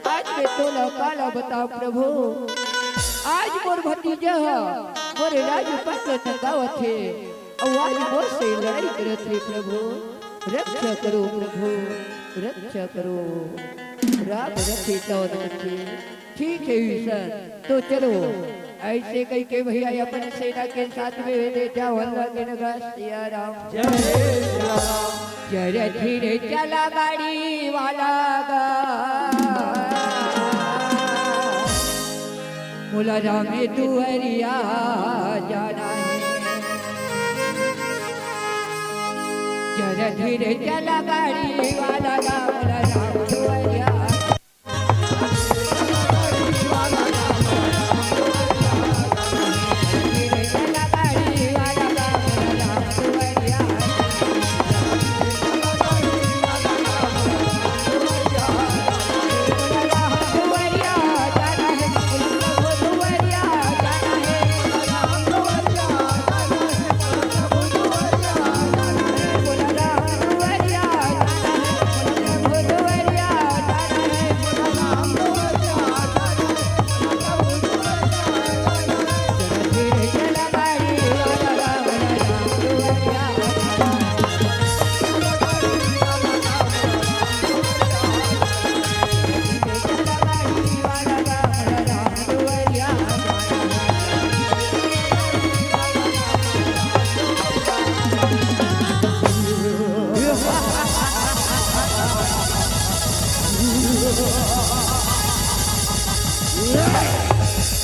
आज मैं तोला काला बताओ प्रभु, आज मोर भतीजा ह मोर राजपाट ल नंगावत हे, अउ आज मोर से लड़ाई करत हे प्रभु, रक्षा करो प्रभु, रक्षा करो। राम रथे तौन कथे, ठीक हे ईश्वर, तो चलो। अइसे कहिके भइया अपन सेना के साथ में ले जावन लगिन गा सिया राम। जय सिया राम। जरा धीरे चला गाड़ी वाला गा, मोला रामे दुआरिया जाना हे। जरा धीरे चला गाड़ी वाला गा, मोला रामे दुआरिया।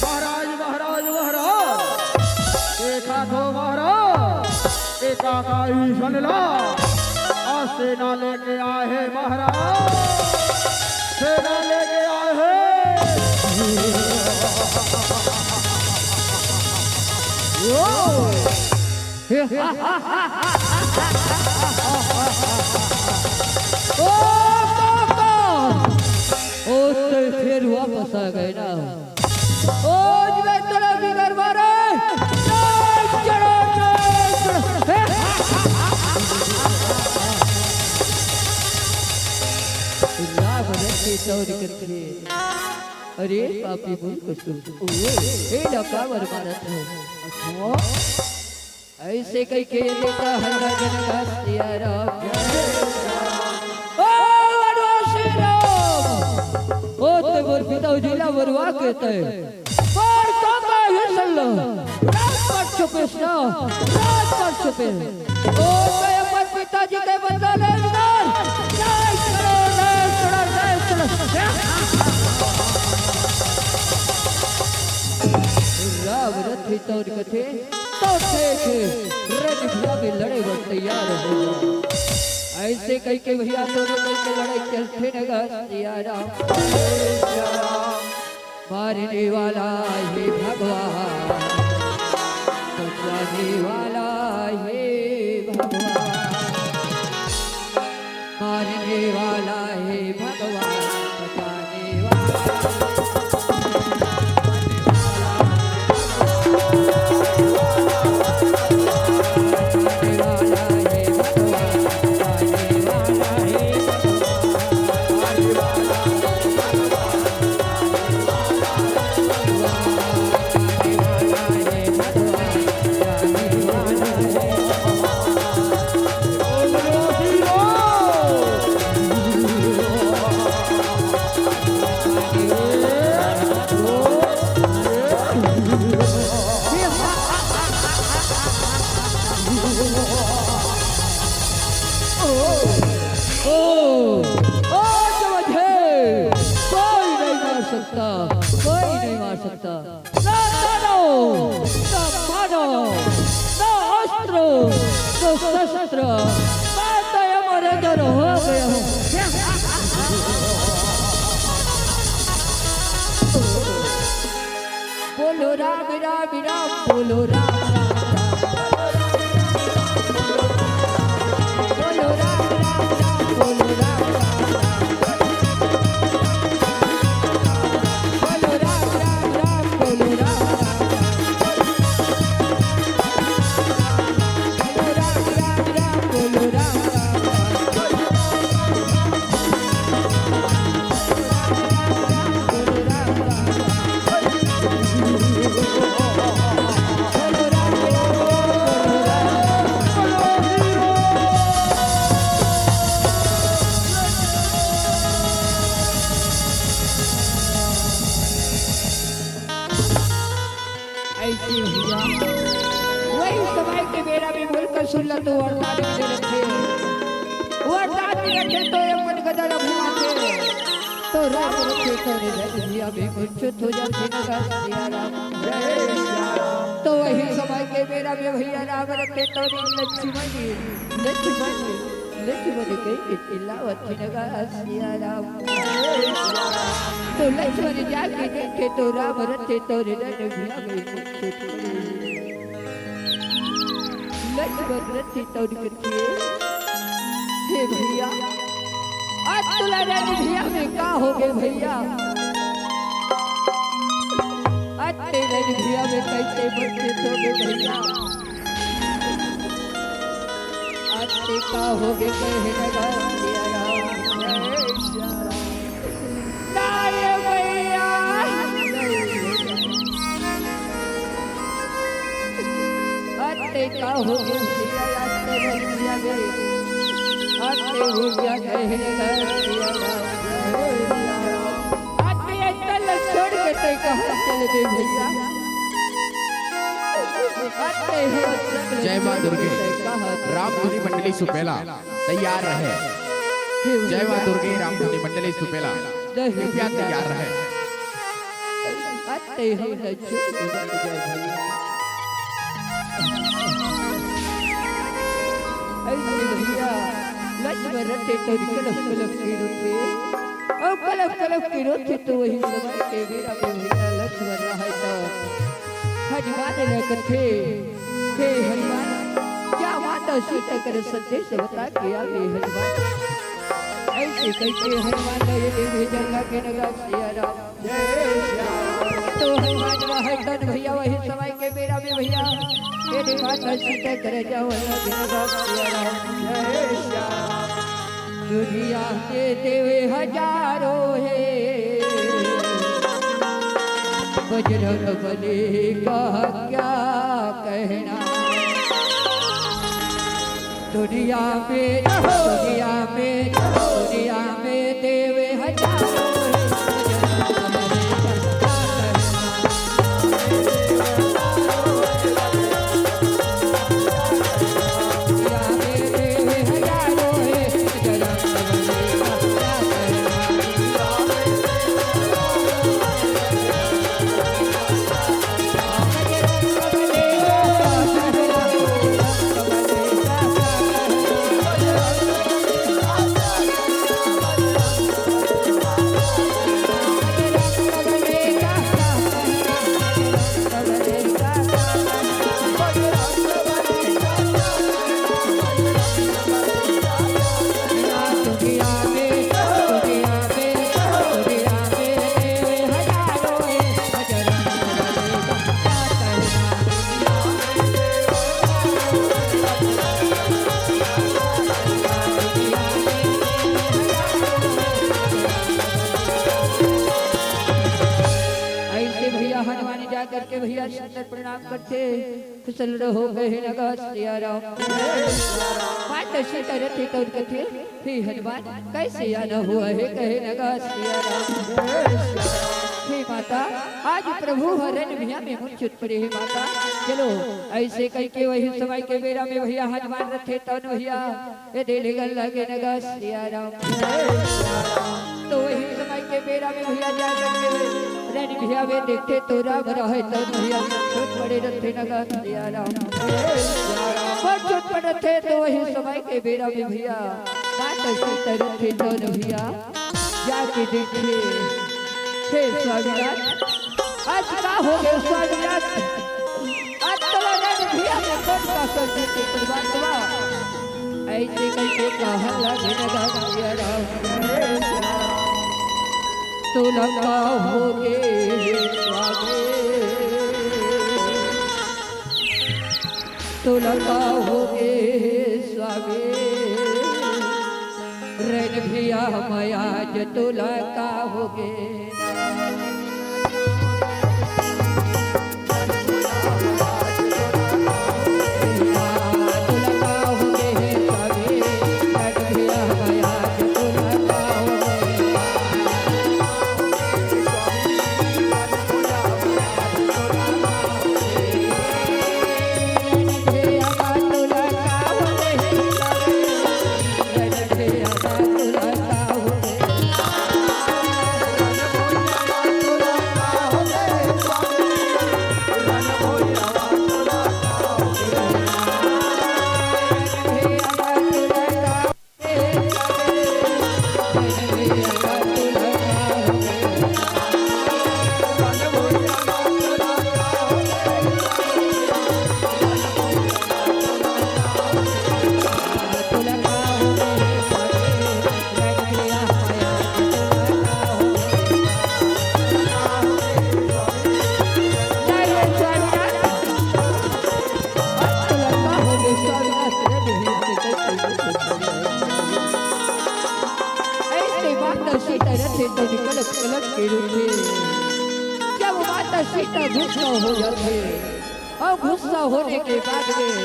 महाराज, महाराज, महाराज, देखा तो महाराज, ए काका ईसन ला, आज सेना लेके आए हे महाराज, सेना लेके आए हे। ओ! ओ काका! ओ, तो फिर वापस आ गए ना। ओ, मैं तेरा बिगर मारे। चढ़ो, चढ़ो, चढ़ो। ना बने की चोरी करके। अरे पापी मूर्ख सुर, ए ला काबर मारत हो? अच्छा, अइसे कहिके ये देखा हल्ला जनगा सिया राम। ओ वनवासी राम, ओ ते मोर पिताजी ला मरवा के ते मोर काका ये सल्लो राम पर छुपिस ना, राम पर छुपिस। ओ ते अपन पिताजी के बदला ले इधर। जय करो, जय करो, जय करो। राम रथ तोर कथे तो देखे, रणभूमि में लड़े बर तैयार हो। अइसे कहिके भैया दोनों मिलके लड़ाई चलथे नगा सिया राम। मारने वाला हे भगवान, बचाने वाला हे भगवान, मारने वाला हे भगवान, बचाने वाला। ओ, ओ, समझे, कोई नहीं मार सकता, कोई नहीं मार सकता। ना दानव, ना मानव, ना अस्त्र, ना शस्त्र, मैं तो अमर अजर हो गया हूँ। बोलो राम, राम, राम, बोलो राम, राम, राम। बोलो राम, राम, राम, बोलो राम, राम, राम। बोलो राम, राम, राम, बोलो राम, राम, राम। बोलो राम, राम, राम, बोलो राम, राम, राम। ऐसे भैया, वही समय के बेरा में बोल कर सुन ला तो वरदान मिले रखे। वरदान मिले रखे तो ये मन गदर घुमाते। तो राम रखे तो रे भैया भी कुछ हो जाते नगा सिया राम। तो वही समय के बेरा में भैया राम रखे तो रे लक्ष्मण जी, लक्ष्मण जी। लक्ष्मण कहिके चिल्लावत हे नगा सिया राम। तो लक्ष्मण जाके देखे तो राम रथे तो रे रणभूमि में छूट पड़े। लक्ष्मण रथे तो कथे, हे भैया, आज तोला रणभूमि में का होगे भैया? आज ते रणभूमि में कइसे बचे होगे भैया? अत्ते का होगे कहे नगा सिया राम। ना ये भैया, अत्ते का होगे भैया, अत्ते भैया रे, अत्ते हो गया कहे नगा सिया राम। अत्ते अत्ते छोड़ के ते कहाँ चले दे भैया? जय माँ दुर्गे। राम धुनी मंडली सुपेला तैयार रहे। जय माँ दुर्गे, राम धुनी मंडली सुपेला कृपया तैयार रहे। अत्ते हो लज्जो। ऐसे भैया, लक्ष्मण रटे तो कलप कलप के रोते। अब कलप कलप के रोते तो वही समय के बेरा में भैया लक्ष्मण रहे तो हनुमान ने कथे, हे हनुमान, जा माता सीता कर संदेश बता के आवे हनुमान। ऐसे कहिके हनुमान ने ये देखे जंगा के नगा सिया राम। तो हनुमान रहे तन भैया वही समय के बेरा में भैया, ये माता सीता कर जाओ नगा सिया राम। दुनिया के देवे हजारों हे, बजरंग बली का क्या कहना। दुनिया में, दुनिया में, दुनिया में देवे हजारों हैं। ऐसे भैया हनुमान जा करके भैया सुंदर प्रणाम करथे। कुशल रहो कहे नगा सिया राम। माता सीता रथे तौन कथे, हे हनुमान, कैसे आना हुआ है कहे नगा सिया राम। हे माता, आज प्रभु हरण भैया में मुंह चुत पड़े हे माता। चलो, ऐसे कह के वही समय के बेरा में भैया हनुमान रथे तौन भैया ये दे ले गल लगे नगा सिया राम। तो वही समय के बेरा में भैया जा करके रन भैया वे देखते तो राम रहे तौन भैया छोट पड़े रथे नगा सिया राम। पर छोट पड़े रथे तो वही समय के बेरा में भैया माता सीता रथे तौन भैया जाके देखे, हे स्वामीनाथ, आज का हो गए स्वामीनाथ? आज तो लगा भैया में कौन का कर देते परमात्मा। ऐसे कैसे कहला भिनगा सिया राम। तुला का हो गए स्वामी, तुला का हो गए स्वामी। रन भैया मयाज तुला का हो गए। ऐसे माता सीता रथे तो निकलत कलक के रूप में। जब माता सीता गुस्सा हो जाथे और गुस्सा होने के बाद में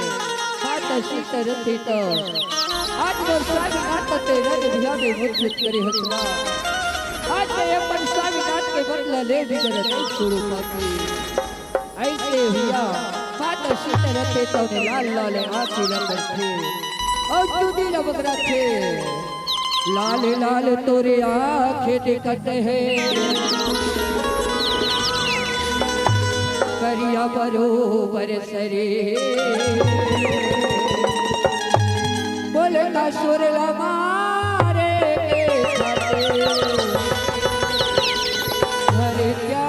माता सीता रथे तो आज मोर स्वामीनाथ ते रन भैया में मुंह चुत करे हथवा। आज मैं अपन स्वामीनाथ के बदला ले भी गलत नहीं छोड़ू पाती। ऐसे हुआ, माता सीता रथे तो ने लाल लाल आँखी लग रखे और चुदी लबक रखे। लाल लाल तोरे आँखें दिखत है, करिया बरोबर सरे। बोले का सुर लमारे के खातिर हर क्या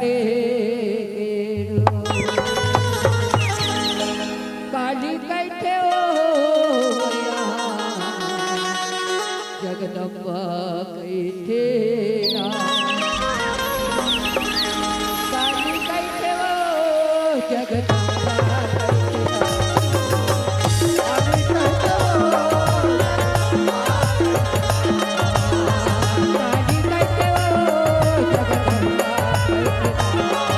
टेरू। काली कैथे ओ यहाँ जगदम्बा कैथे ना। काली कैथे ओ जगदम्बा कैथे ना। काली कैथे ओ जगदम्बा कैथे ना।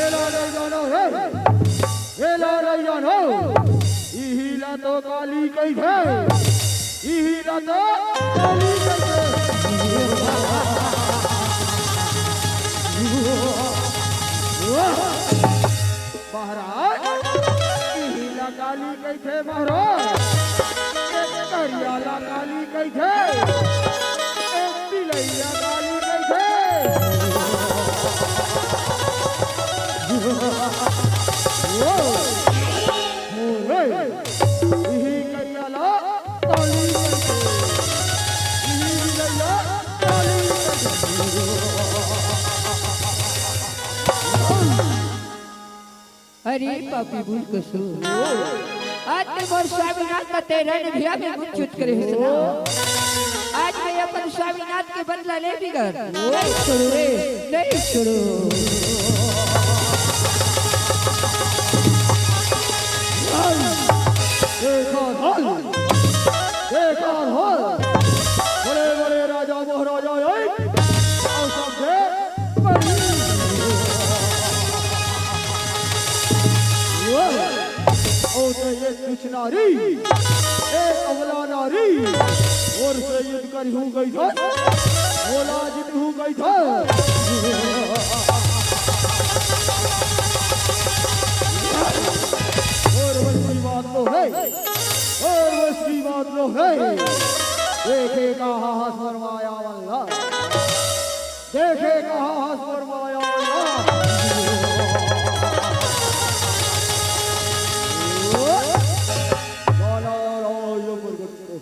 एला नहीं जानो रे, एला नहीं जानो। इही ला तो काली कहिथे, इही ला तो काली कहिथे। महाराज, इही ला काली कहिथे महाराज, एक करिया ला काली कहिथे, एक बिलैया काली कहिथे। ओ, ओ रे, इही करिया ला काली कहिथे, इही बिलैया काली कहिथे। अरे पापी मूर्ख सो, आज मैं मोर स्वामीनाथ का तेरह ने भिया में मुंह चुत करे हस ना। आज मैं अपन स्वामीनाथ के बदला ले बिगर नहीं छोड़ू रे, नहीं छोड़ू। देखा ढाल, देखा ढाल, बड़े बड़े राजा महाराजा आए, और सबसे बड़ी। और तो ये कुछ नारी, ए अबला नारी, और से युद्ध करी हूँ गई था, बोला जित हूँ गई था। और वैसी बात तो है, और वैसी बात तो है। देखे कहाँ हंस फरमाया वल्ला, देखे कहाँ हंस फरमाया वल्ला। काला राज प्रगट हो,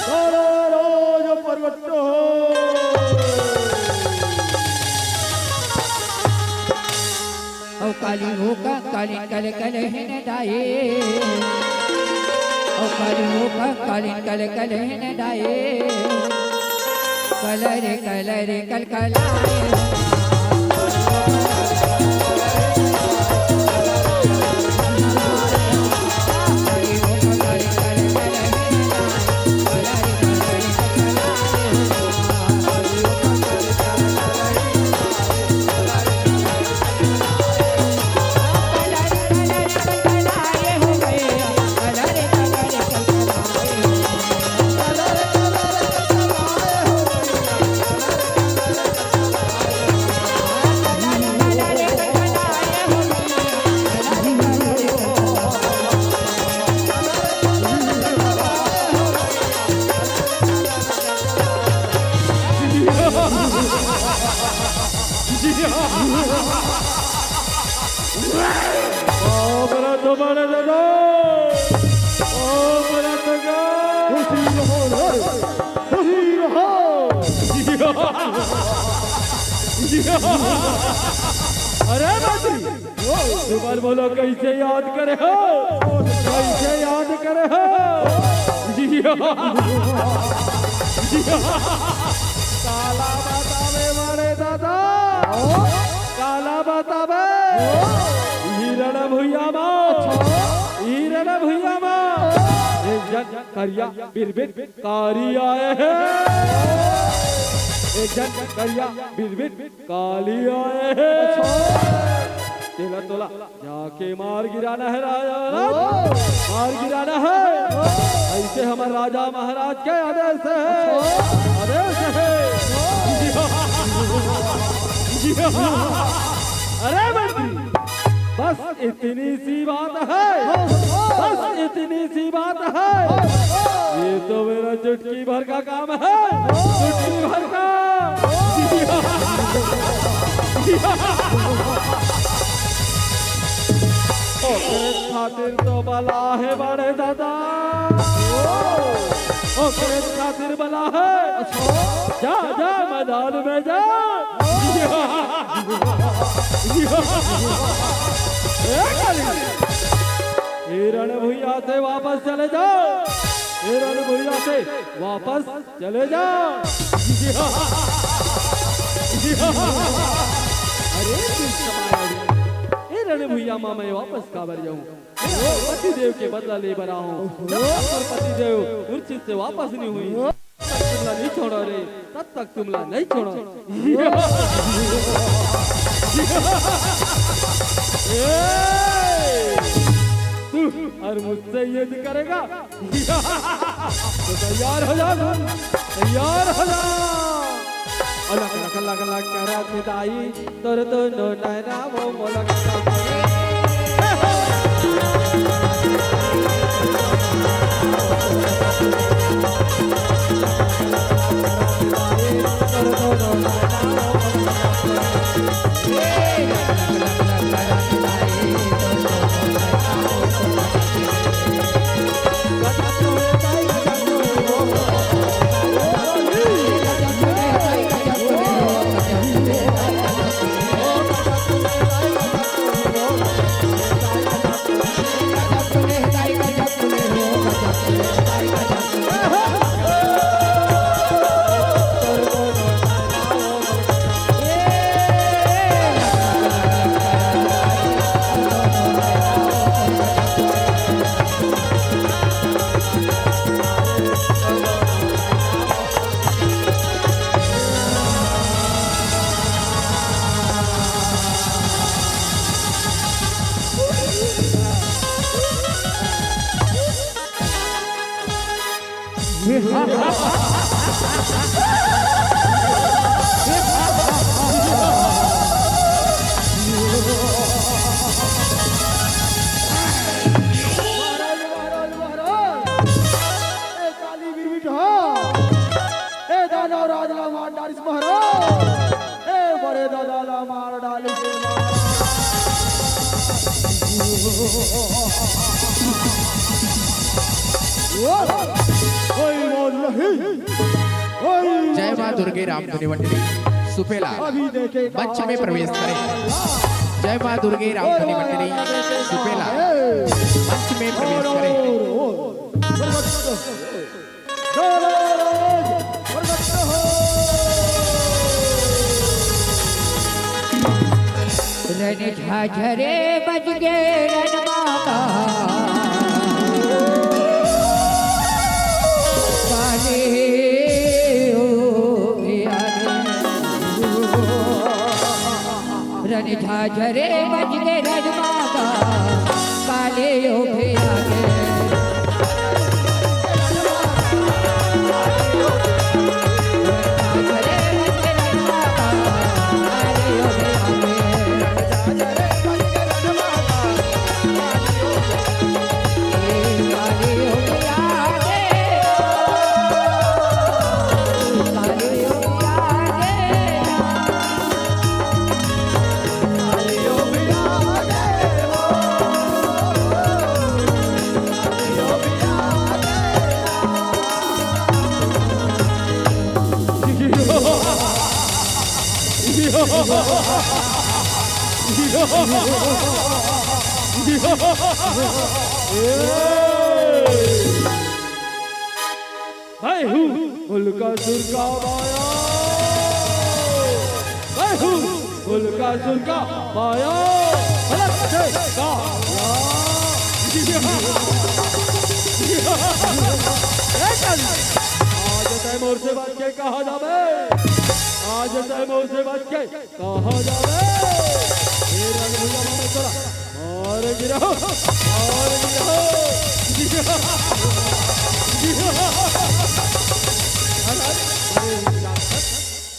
काला राज प्रगट हो। औ काली हो कंकालिन कल कल हेन डाए। औ काली हो कंकालिन कल कल हेन डाए। कल रे कल रे कल कल आए। बाप रे, तुम्हारे दादा। बाप रे, दादा। खुशी रहो रे, खुशी रहो। अरे मंत्री, तुम्हारे बोलो कैसे याद करे हो? कैसे याद करे हो? काला बतावे बड़े दादा, काला बतावे। हिरण भुइया मा, हिरण भुइया मा एक जन करिया बिरबिट कारी आए हे। एक जन करिया बिरबिट काली आए हे। तेला तोला जाके मार गिराना हे राजा, मार गिराना हे। ऐसे हमर राजा महाराज के आदेश हे, आदेश हे। अरे मंत्री, बस इतनी सी बात है, बस इतनी सी बात है। ये तो मेरा चुटकी भर का काम है, चुटकी भर का। ओकरे खातिर तो बला हे बड़े दादा, ओकरे खातिर बला हे। जा, जा मैदान में जा। ए काली, ए रण भुइया से वापस चले जाओ, ए रण भुइया से वापस चले जाओ। अरे दुष्ट मायावी, ए रण भुइया मा मैं वापस काबर जाऊं? मैं पति देव के बदला ले बर आहूं। जब तक मोर पति देव मूर्छित से वापस नहीं हुई, नहीं छोड़ो रे, तब तक तुमला नहीं छोड़ो। ए! तू और मुझसे युद्ध करेगा? तो तैयार हो जा, तैयार हो जा। अलग, अलग, अलग, अलग करा थे दाई, तोर दोनों नैना वो मोला महाराज, महाराज, महाराज। ए काली बिरबिट हा। ए दानव राज ला मार डारिस महाराज। ए बड़े दादा ला मार डारिस महाराज। कोई मौज नहीं। कोई जय माँ दुर्गे रामधुनी मंडली सुपेला अभी देखे मंच में प्रवेश करें। जय माँ दुर्गे रामधुनी मंडली सुपेला मंच में प्रवेश करें। रन झाझरे बज गे रन माता। काले ओ भैया रे। रन झाझरे बज गे रन माता। काले ओ भैया रे। मैं हूँ उल्का सुर का माया, मैं हूँ उल्का सुर का माया। अलग से का ए चल। आज तय मोर से बच के कहाँ जाबे? आज तय मोर से बच के कहाँ जाबे? ए रंग भैया मामा चला। और गिराओ, और गिराओ। अरे, अरे,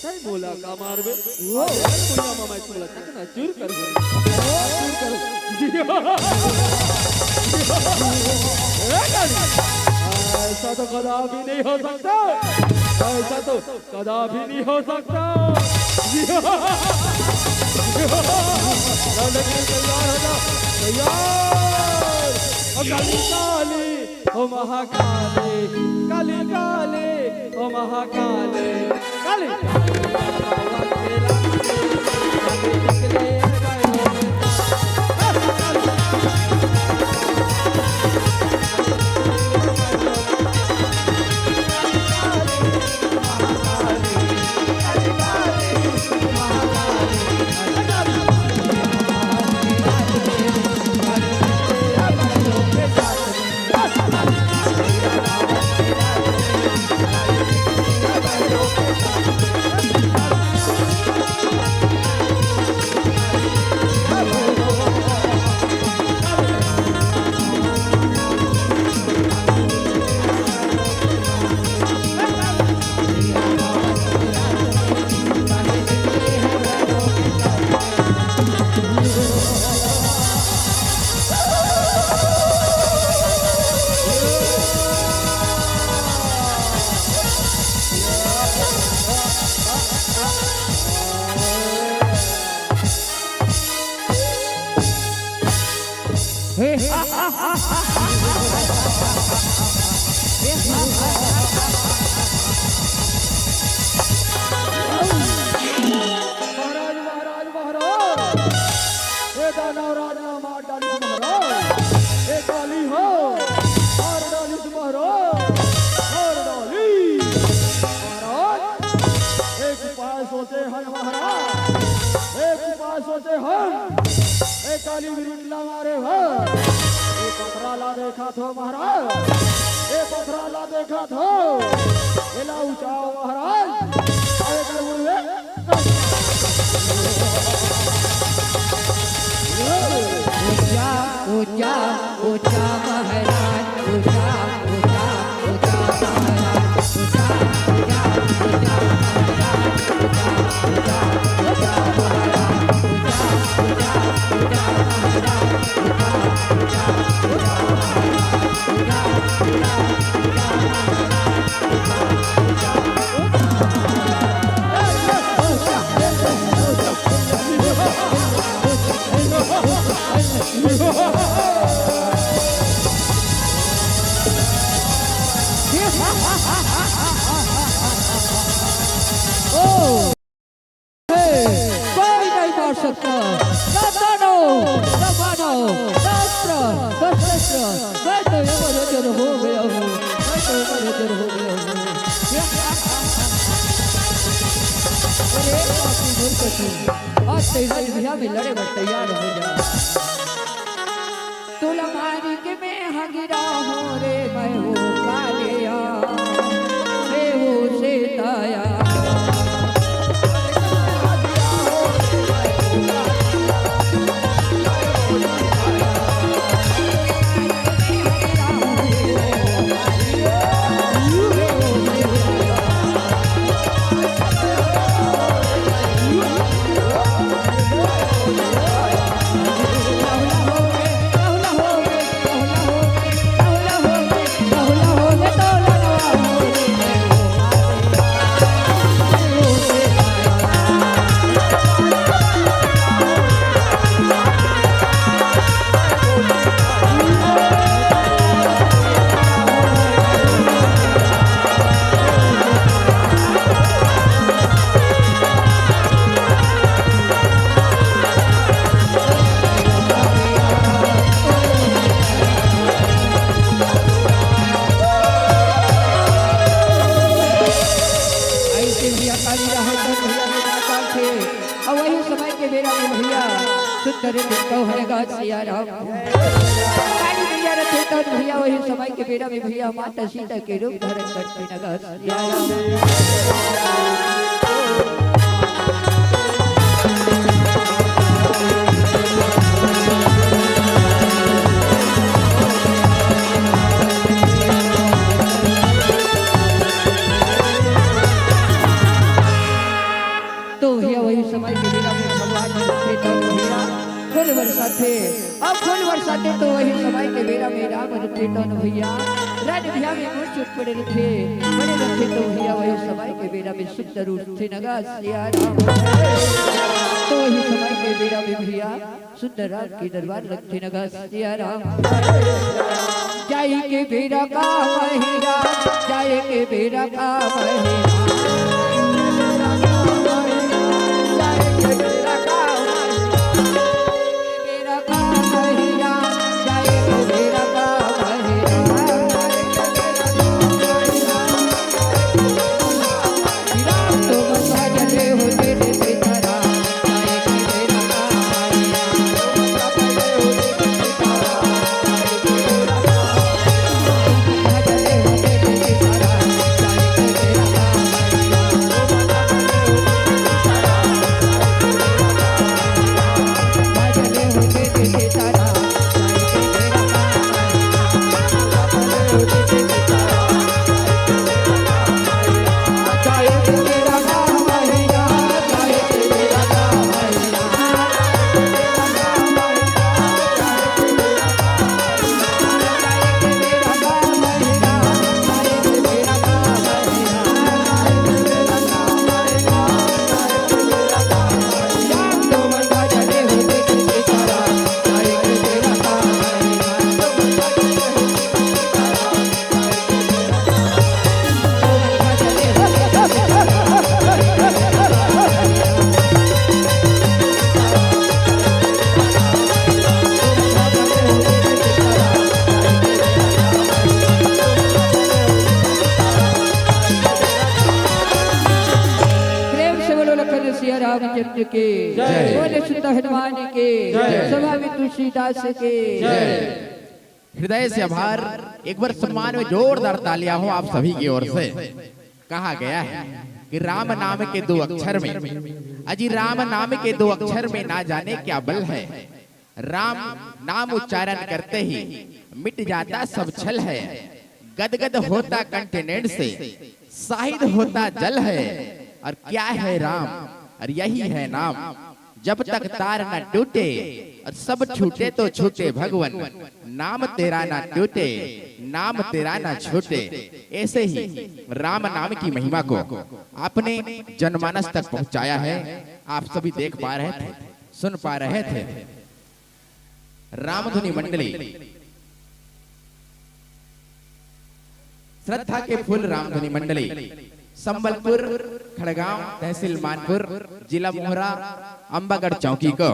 सही बोला का मारबे? वो भैया मामा इसको लगता है ना, चूर कर दो। चूर करो। ए, गाड़ी। ऐसा तो कदापि नहीं हो सकता। ऐसा तो कदापि नहीं हो सकता। लड़के तैयार हो जा, तैयार। ओ काली काली, ओ महाकाली, काली काली, ओ महाकाली, काली। महाराज, महाराज, महाराज, ए दानव राज ला मार डालिस महाराज, ए काली हो, मार डालिस महाराज, मार डालिस। महाराज, एक उपाय सोचे हन महाराज, एक उपाय सोचे हन, ए काली बिरुट ला मारे हो, ए पथरा ला देखा थो महाराज, ए पथरा ला देखा थो, एला उचाओ महाराज, अरे कर मुड़वे। ऊंचा, ऊंचा, ऊंचा महाराज, ऊंचा, ऊंचा, ऊंचा महाराज, ऊंचा, ऊंचा, ऊंचा महाराज, ऊंचा, ऊंचा, ऊंचा महाराज, ऊंचा, ऊंचा, ऊंचा महाराज, ऊंचा, ऊंचा, ऊंचा महाराज, ऊंचा, ऊंचा, ऊंचा महाराज। कोई नहीं मार सकता, ना दानव, ना मानव, ना अस्त्र, ना शस्त्र। मैं तो यमराज हो गया हूँ, मैं तो यमराज हो गया हूँ। अरे पापी दुर्गति, आज तेरा विद्या में लड़े बर तैयार हो जा। तोला मारी के मैं हगिरा हूँ रे, मैं हूँ कालिया, मैं हूँ सीताया। ऐसे भी अकाली रहत भैया के नाता थे। और वही समय के बेरा में भैया सुंदर दिन को हर गाज सिया राम। काली मैया रथे तो भैया वही समय के बेरा में भैया माता सीता के रूप धारण करके नगर सिया राम। तो भैया वही समय के बेरा में भगवान चेतन भैया फूल बरसाथे। अब फूल बरसाथे तो वही समय के बेरा में राम चेतन भैया रण भैया में मूर्छित पड़े रथे, पड़े रथे। तो भैया वही समय के बेरा में सुंदर रूप से नगा सिया राम। तो वही समय के बेरा में भैया सुंदर राम के दरबार रखे नगा सिया राम। जाई के बेरा का महिरा, जाई के बेरा का महिरा। की, जय। बोले सुत हनुमान की, जय। सभा में तुलसीदास की। जय। हृदय से आभार। एक बार सम्मान में जोरदार तालियां हो आप सभी की ओर से। कहा गया है कि राम नाम के दो अक्षर में, अजी, राम नाम के दो अक्षर में ना जाने क्या बल है। राम नाम उच्चारण करते ही मिट जाता सब छल है। गदगद होता कंठ नेंड से, साहित होता जल है। और क्या है राम, और यही है नाम। जब तक तार न टूटे और सब छूटे तो छूटे भगवन, नाम तेरा ना टूटे, नाम तेरा ना छूटे। ऐसे ही राम नाम की महिमा को आपने जनमानस तक पहुंचाया है। आप सभी देख पा रहे थे, सुन पा रहे थे। रामधुनी मंडली, श्रद्धा के फूल रामधुनी मंडली, संबलपुर, खड़गांव, तहसील मानपुर, जिला मोहरा, अंबागढ़ चौकी को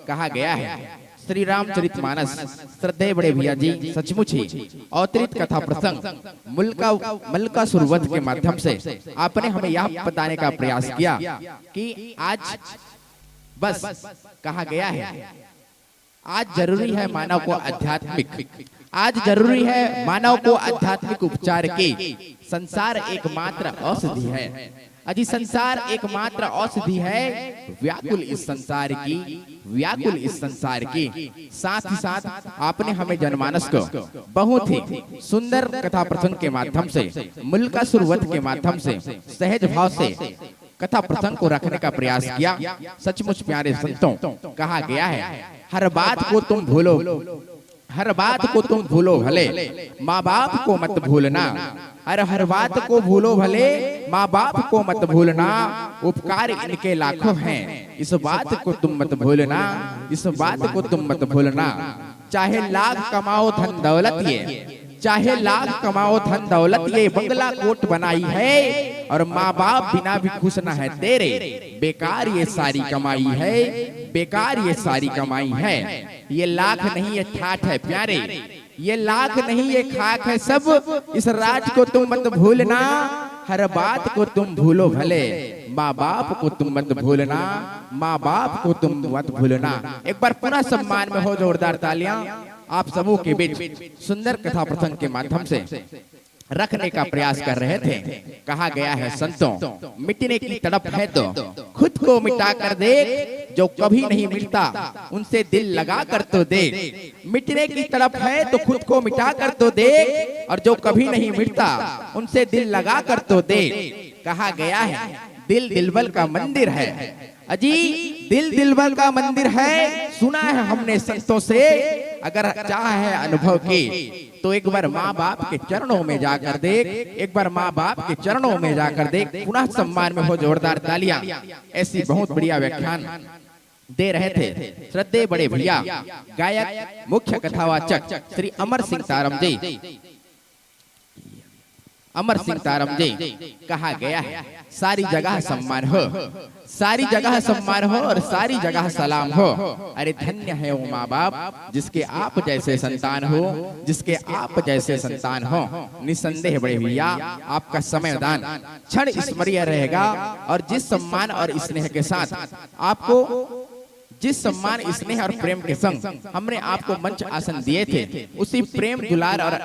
कहा गया है। श्री रामचरित मानस, श्रद्धेय बड़े भैया जी सचमुच ही अवतरित कथा प्रसंग मुल्का, मल्लिकासुर वध के माध्यम से आपने हमें यह बताने का प्रयास किया कि आज बस कहा गया है, आज जरूरी है मानव को आध्यात्मिक, आज जरूरी है मानव को आध्यात्मिक उपचार की। संसार एकमात्र औषधि है, अजी, संसार एकमात्र औषधि है व्याकुल इस संसार की, व्याकुल इस संसार की। साथ ही साथ आपने हमें जनमानस को बहुत ही सुंदर कथा प्रसंग के माध्यम से, मुल्कासुर वध के माध्यम से सहज भाव से कथा प्रसंग को रखने का प्रयास किया। सचमुच प्यारे संतों, कहा गया है, हर बात को तुम भूलो, हर बात को तुम भूलो भले, माँ बाप को मत भूलना। अरे हर बात को भूलो भले, माँ बाप को मत भूलना। उपकार इनके लाखों हैं, इस बात को तुम मत भूलना, इस बात को तुम मत भूलना। चाहे लाख कमाओ धन दौलत ये, चाहे लाख कमाओ धन दौलत ये, बंगला कोट बनाई है और माँ बाप बिना भी खुश ना है तेरे। बेकार ये सारी कमाई है, बेकार ये सारी कमाई है। ये लाख नहीं, ये ठाठ है प्यारे, ये लाख नहीं, ये खाक है सब। इस राज को तुम मत भूलना, हर बात को तुम भूलो भले, माँ बाप को तुम मत भूलना, माँ बाप को तुम मत भूलना। एक बार पुनः सम्मान में हो जोरदार तालियां आप सबों के बीच सुंदर कथा प्रसंग के माध्यम से रखने का प्रयास कर रहे थे। कहा गया है संतों, मिटने की तड़प है तो खुद को मिटा कर देख, जो कभी नहीं मिटता उनसे दिल लगा कर तो देख। मिटने की तड़प है तो खुद को मिटा कर तो देख, और जो कभी नहीं मिटता उनसे दिल लगा कर तो देख। कहा गया है दिल दिलबल का मंदिर है। अजी, दिल दिलबल का मंदिर है, सुना है हमने संतों से। अगर चाह है अनुभव की तो एक बार माँ बाप के चरणों में जाकर देख, एक बार माँ बाप के चरणों में जाकर देख। पुनः सम्मान में हो जोरदार तालियां। ऐसी बहुत बढ़िया व्याख्यान दे रहे थे श्रद्धेय बड़े भैया, गायक, मुख्य कथावाचक श्री अमर सिंह तारम जी। अमर सिंह तारम जी, कहा गया है, सारी जगह सम्मान हो, सारी जगह सम्मान हो और सारी जगह सलाम हो। अरे धन्य है वो माँ बाप जिसके आप जैसे संतान हो, जिसके आप जैसे संतान हो। निसंदेह बड़े भैया, आपका समय दान क्षण स्मरणीय रहेगा। और जिस सम्मान और स्नेह के साथ आपको, जिस सम्मान, स्नेह और प्रेम के संग हमने आपको मंच आसन दिए थे, उसी प्रेम, दुलार और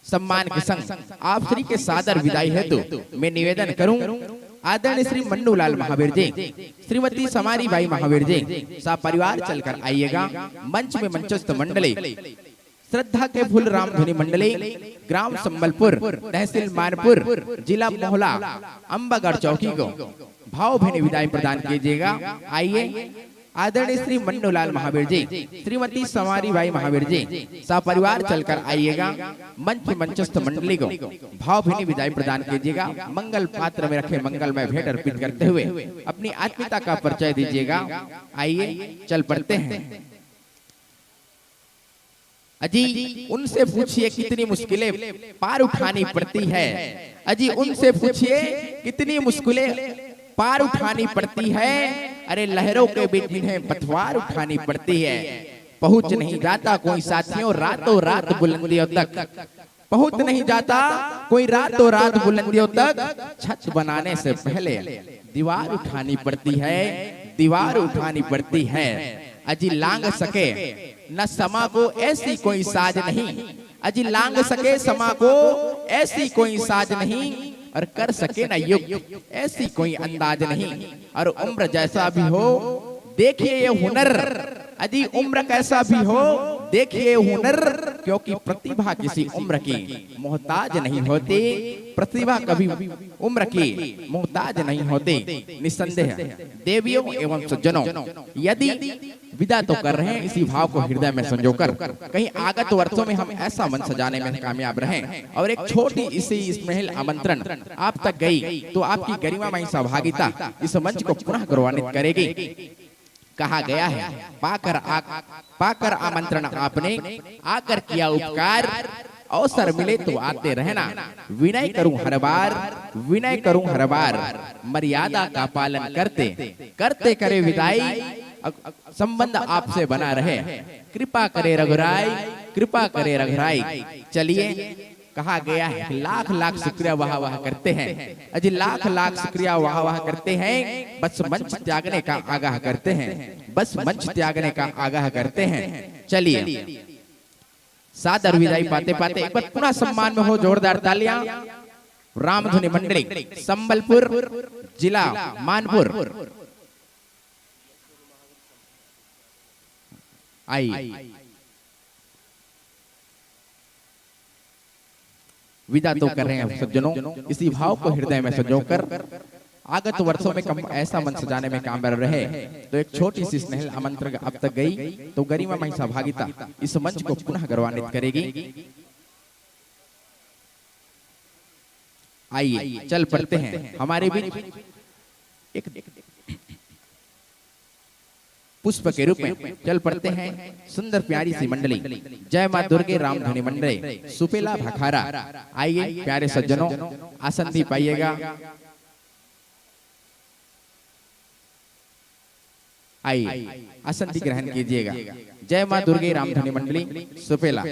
सम्मान के संग आप श्री के सादर विदाई हेतु मैं निवेदन करूं, आदरणीय श्री मन्नूलाल महावीर जी, श्रीमती समारी बाई महावीर जी, सपरिवार चलकर आइएगा। मंच में मंचस्थ मंडली श्रद्धा के फूल रामधुनी मंडली, ग्राम संबलपुर, तहसील मानपुर, जिला मोहला, अंबागढ़ चौकी को भावभीनी विदाई प्रदान कीजिएगा। आइए, आदरणीय श्री मन्नूलाल महावीर जी, श्रीमती समारी बाई महावीर जी, सपरिवार चलकर आइएगा। मंच मंचस्थ मंडली को भावभीनी विदाई प्रदान कीजिएगा। मंगल पात्र में रखे मंगलमय भेंट अर्पित करते हुए अपनी आत्मीयता का परिचय दीजिएगा। आइए, चल पड़ते हैं। अजी, उनसे पूछिए कितनी मुश्किलें पार उठानी पड़ती है। अजी, उनसे पूछिए कितनी मुश्किलें पार उठानी पड़ती है। अरे, लहरों के बीच जिन्हें पतवार उठानी पड़ती है। पहुंच नहीं जाता कोई साथियों रातों रात बुलंदियों तक, पहुंच नहीं जाता कोई रातों रात बुलंदियों तक। छत बनाने से पहले दीवार उठानी पड़ती है, दीवार उठानी पड़ती है। अजी लांग सके न समा को ऐसी कोई साज नहीं, अजी लांग सके समा को ऐसी कोई साज नहीं, और कर सके न युक्त ऐसी कोई अंदाज नहीं। और उम्र जैसा भी हो, देखिए ये हुनर, अजी उम्र कैसा भी हो, देखिए हुनर, क्योंकि प्रतिभा किसी उम्र की मोहताज नहीं होती, प्रतिभा कभी उम्र की मोहताज नहीं होती। निस्संदेह देवियों एवं सज्जनों, यदि विदा तो कर रहे हैं इसी भाव को हृदय में संजोकर, कहीं आगत वर्षों में हम ऐसा मंच सजाने में कामयाब रहें। और एक छोटी इसी स्नेहिल आमंत्रण आप तक गई तो आपकी गरिमामयी सहभागिता इस मंच को पुनः गौरवान्वित करेगी। कहा गया है, पाकर आ, पाकर आमंत्रण आपने, आकर किया उपकार, अवसर मिले तो आते रहना। विनय करूं हर बार, विनय करूं हर बार, मर्यादा का पालन करते करते करे विदाई। अ- संबंध आपसे बना रहे, कृपा करे रघुराई, कृपा करे रघुराई। चलिए, कहा गया है कि लाख लाख शुक्रिया वाह वाह करते हैं, अजी लाख लाख शुक्रिया वाह वाह करते हैं, बस मंच त्यागने का आगाह करते हैं, बस मंच त्यागने का आगाह करते हैं। चलिए, सादर विदाई पाते पाते एक बार पुनः सम्मान में हो जोरदार तालियां। रामधुनी मंडली, संबलपुर, जिला मानपुर। आई विदा तो कर रहे हैं सज्जनों, इसी भाव को हृदय में संजोकर आगत वर्षों में कम ऐसा मंच सजाने में कामयाब रहे। तो एक छोटी सी स्नेहिल आमंत्रण अब तक गई तो गरिमामयी सहभागिता इस मंच को पुनः गौरवान्वित करेगी। आइए चल पड़ते हैं हमारे बीच एक पुष्प के रूप में चल पड़ते हैं सुंदर प्यारी सी मंडली। जय माँ दुर्गे रामधुनी मंडली सुपेला भखारा। आइए प्यारे सज्जनों, आसन भी पाइएगा। आइए आसन भी ग्रहण कीजिएगा। जय माँ दुर्गे रामधुनी मंडली सुपेला।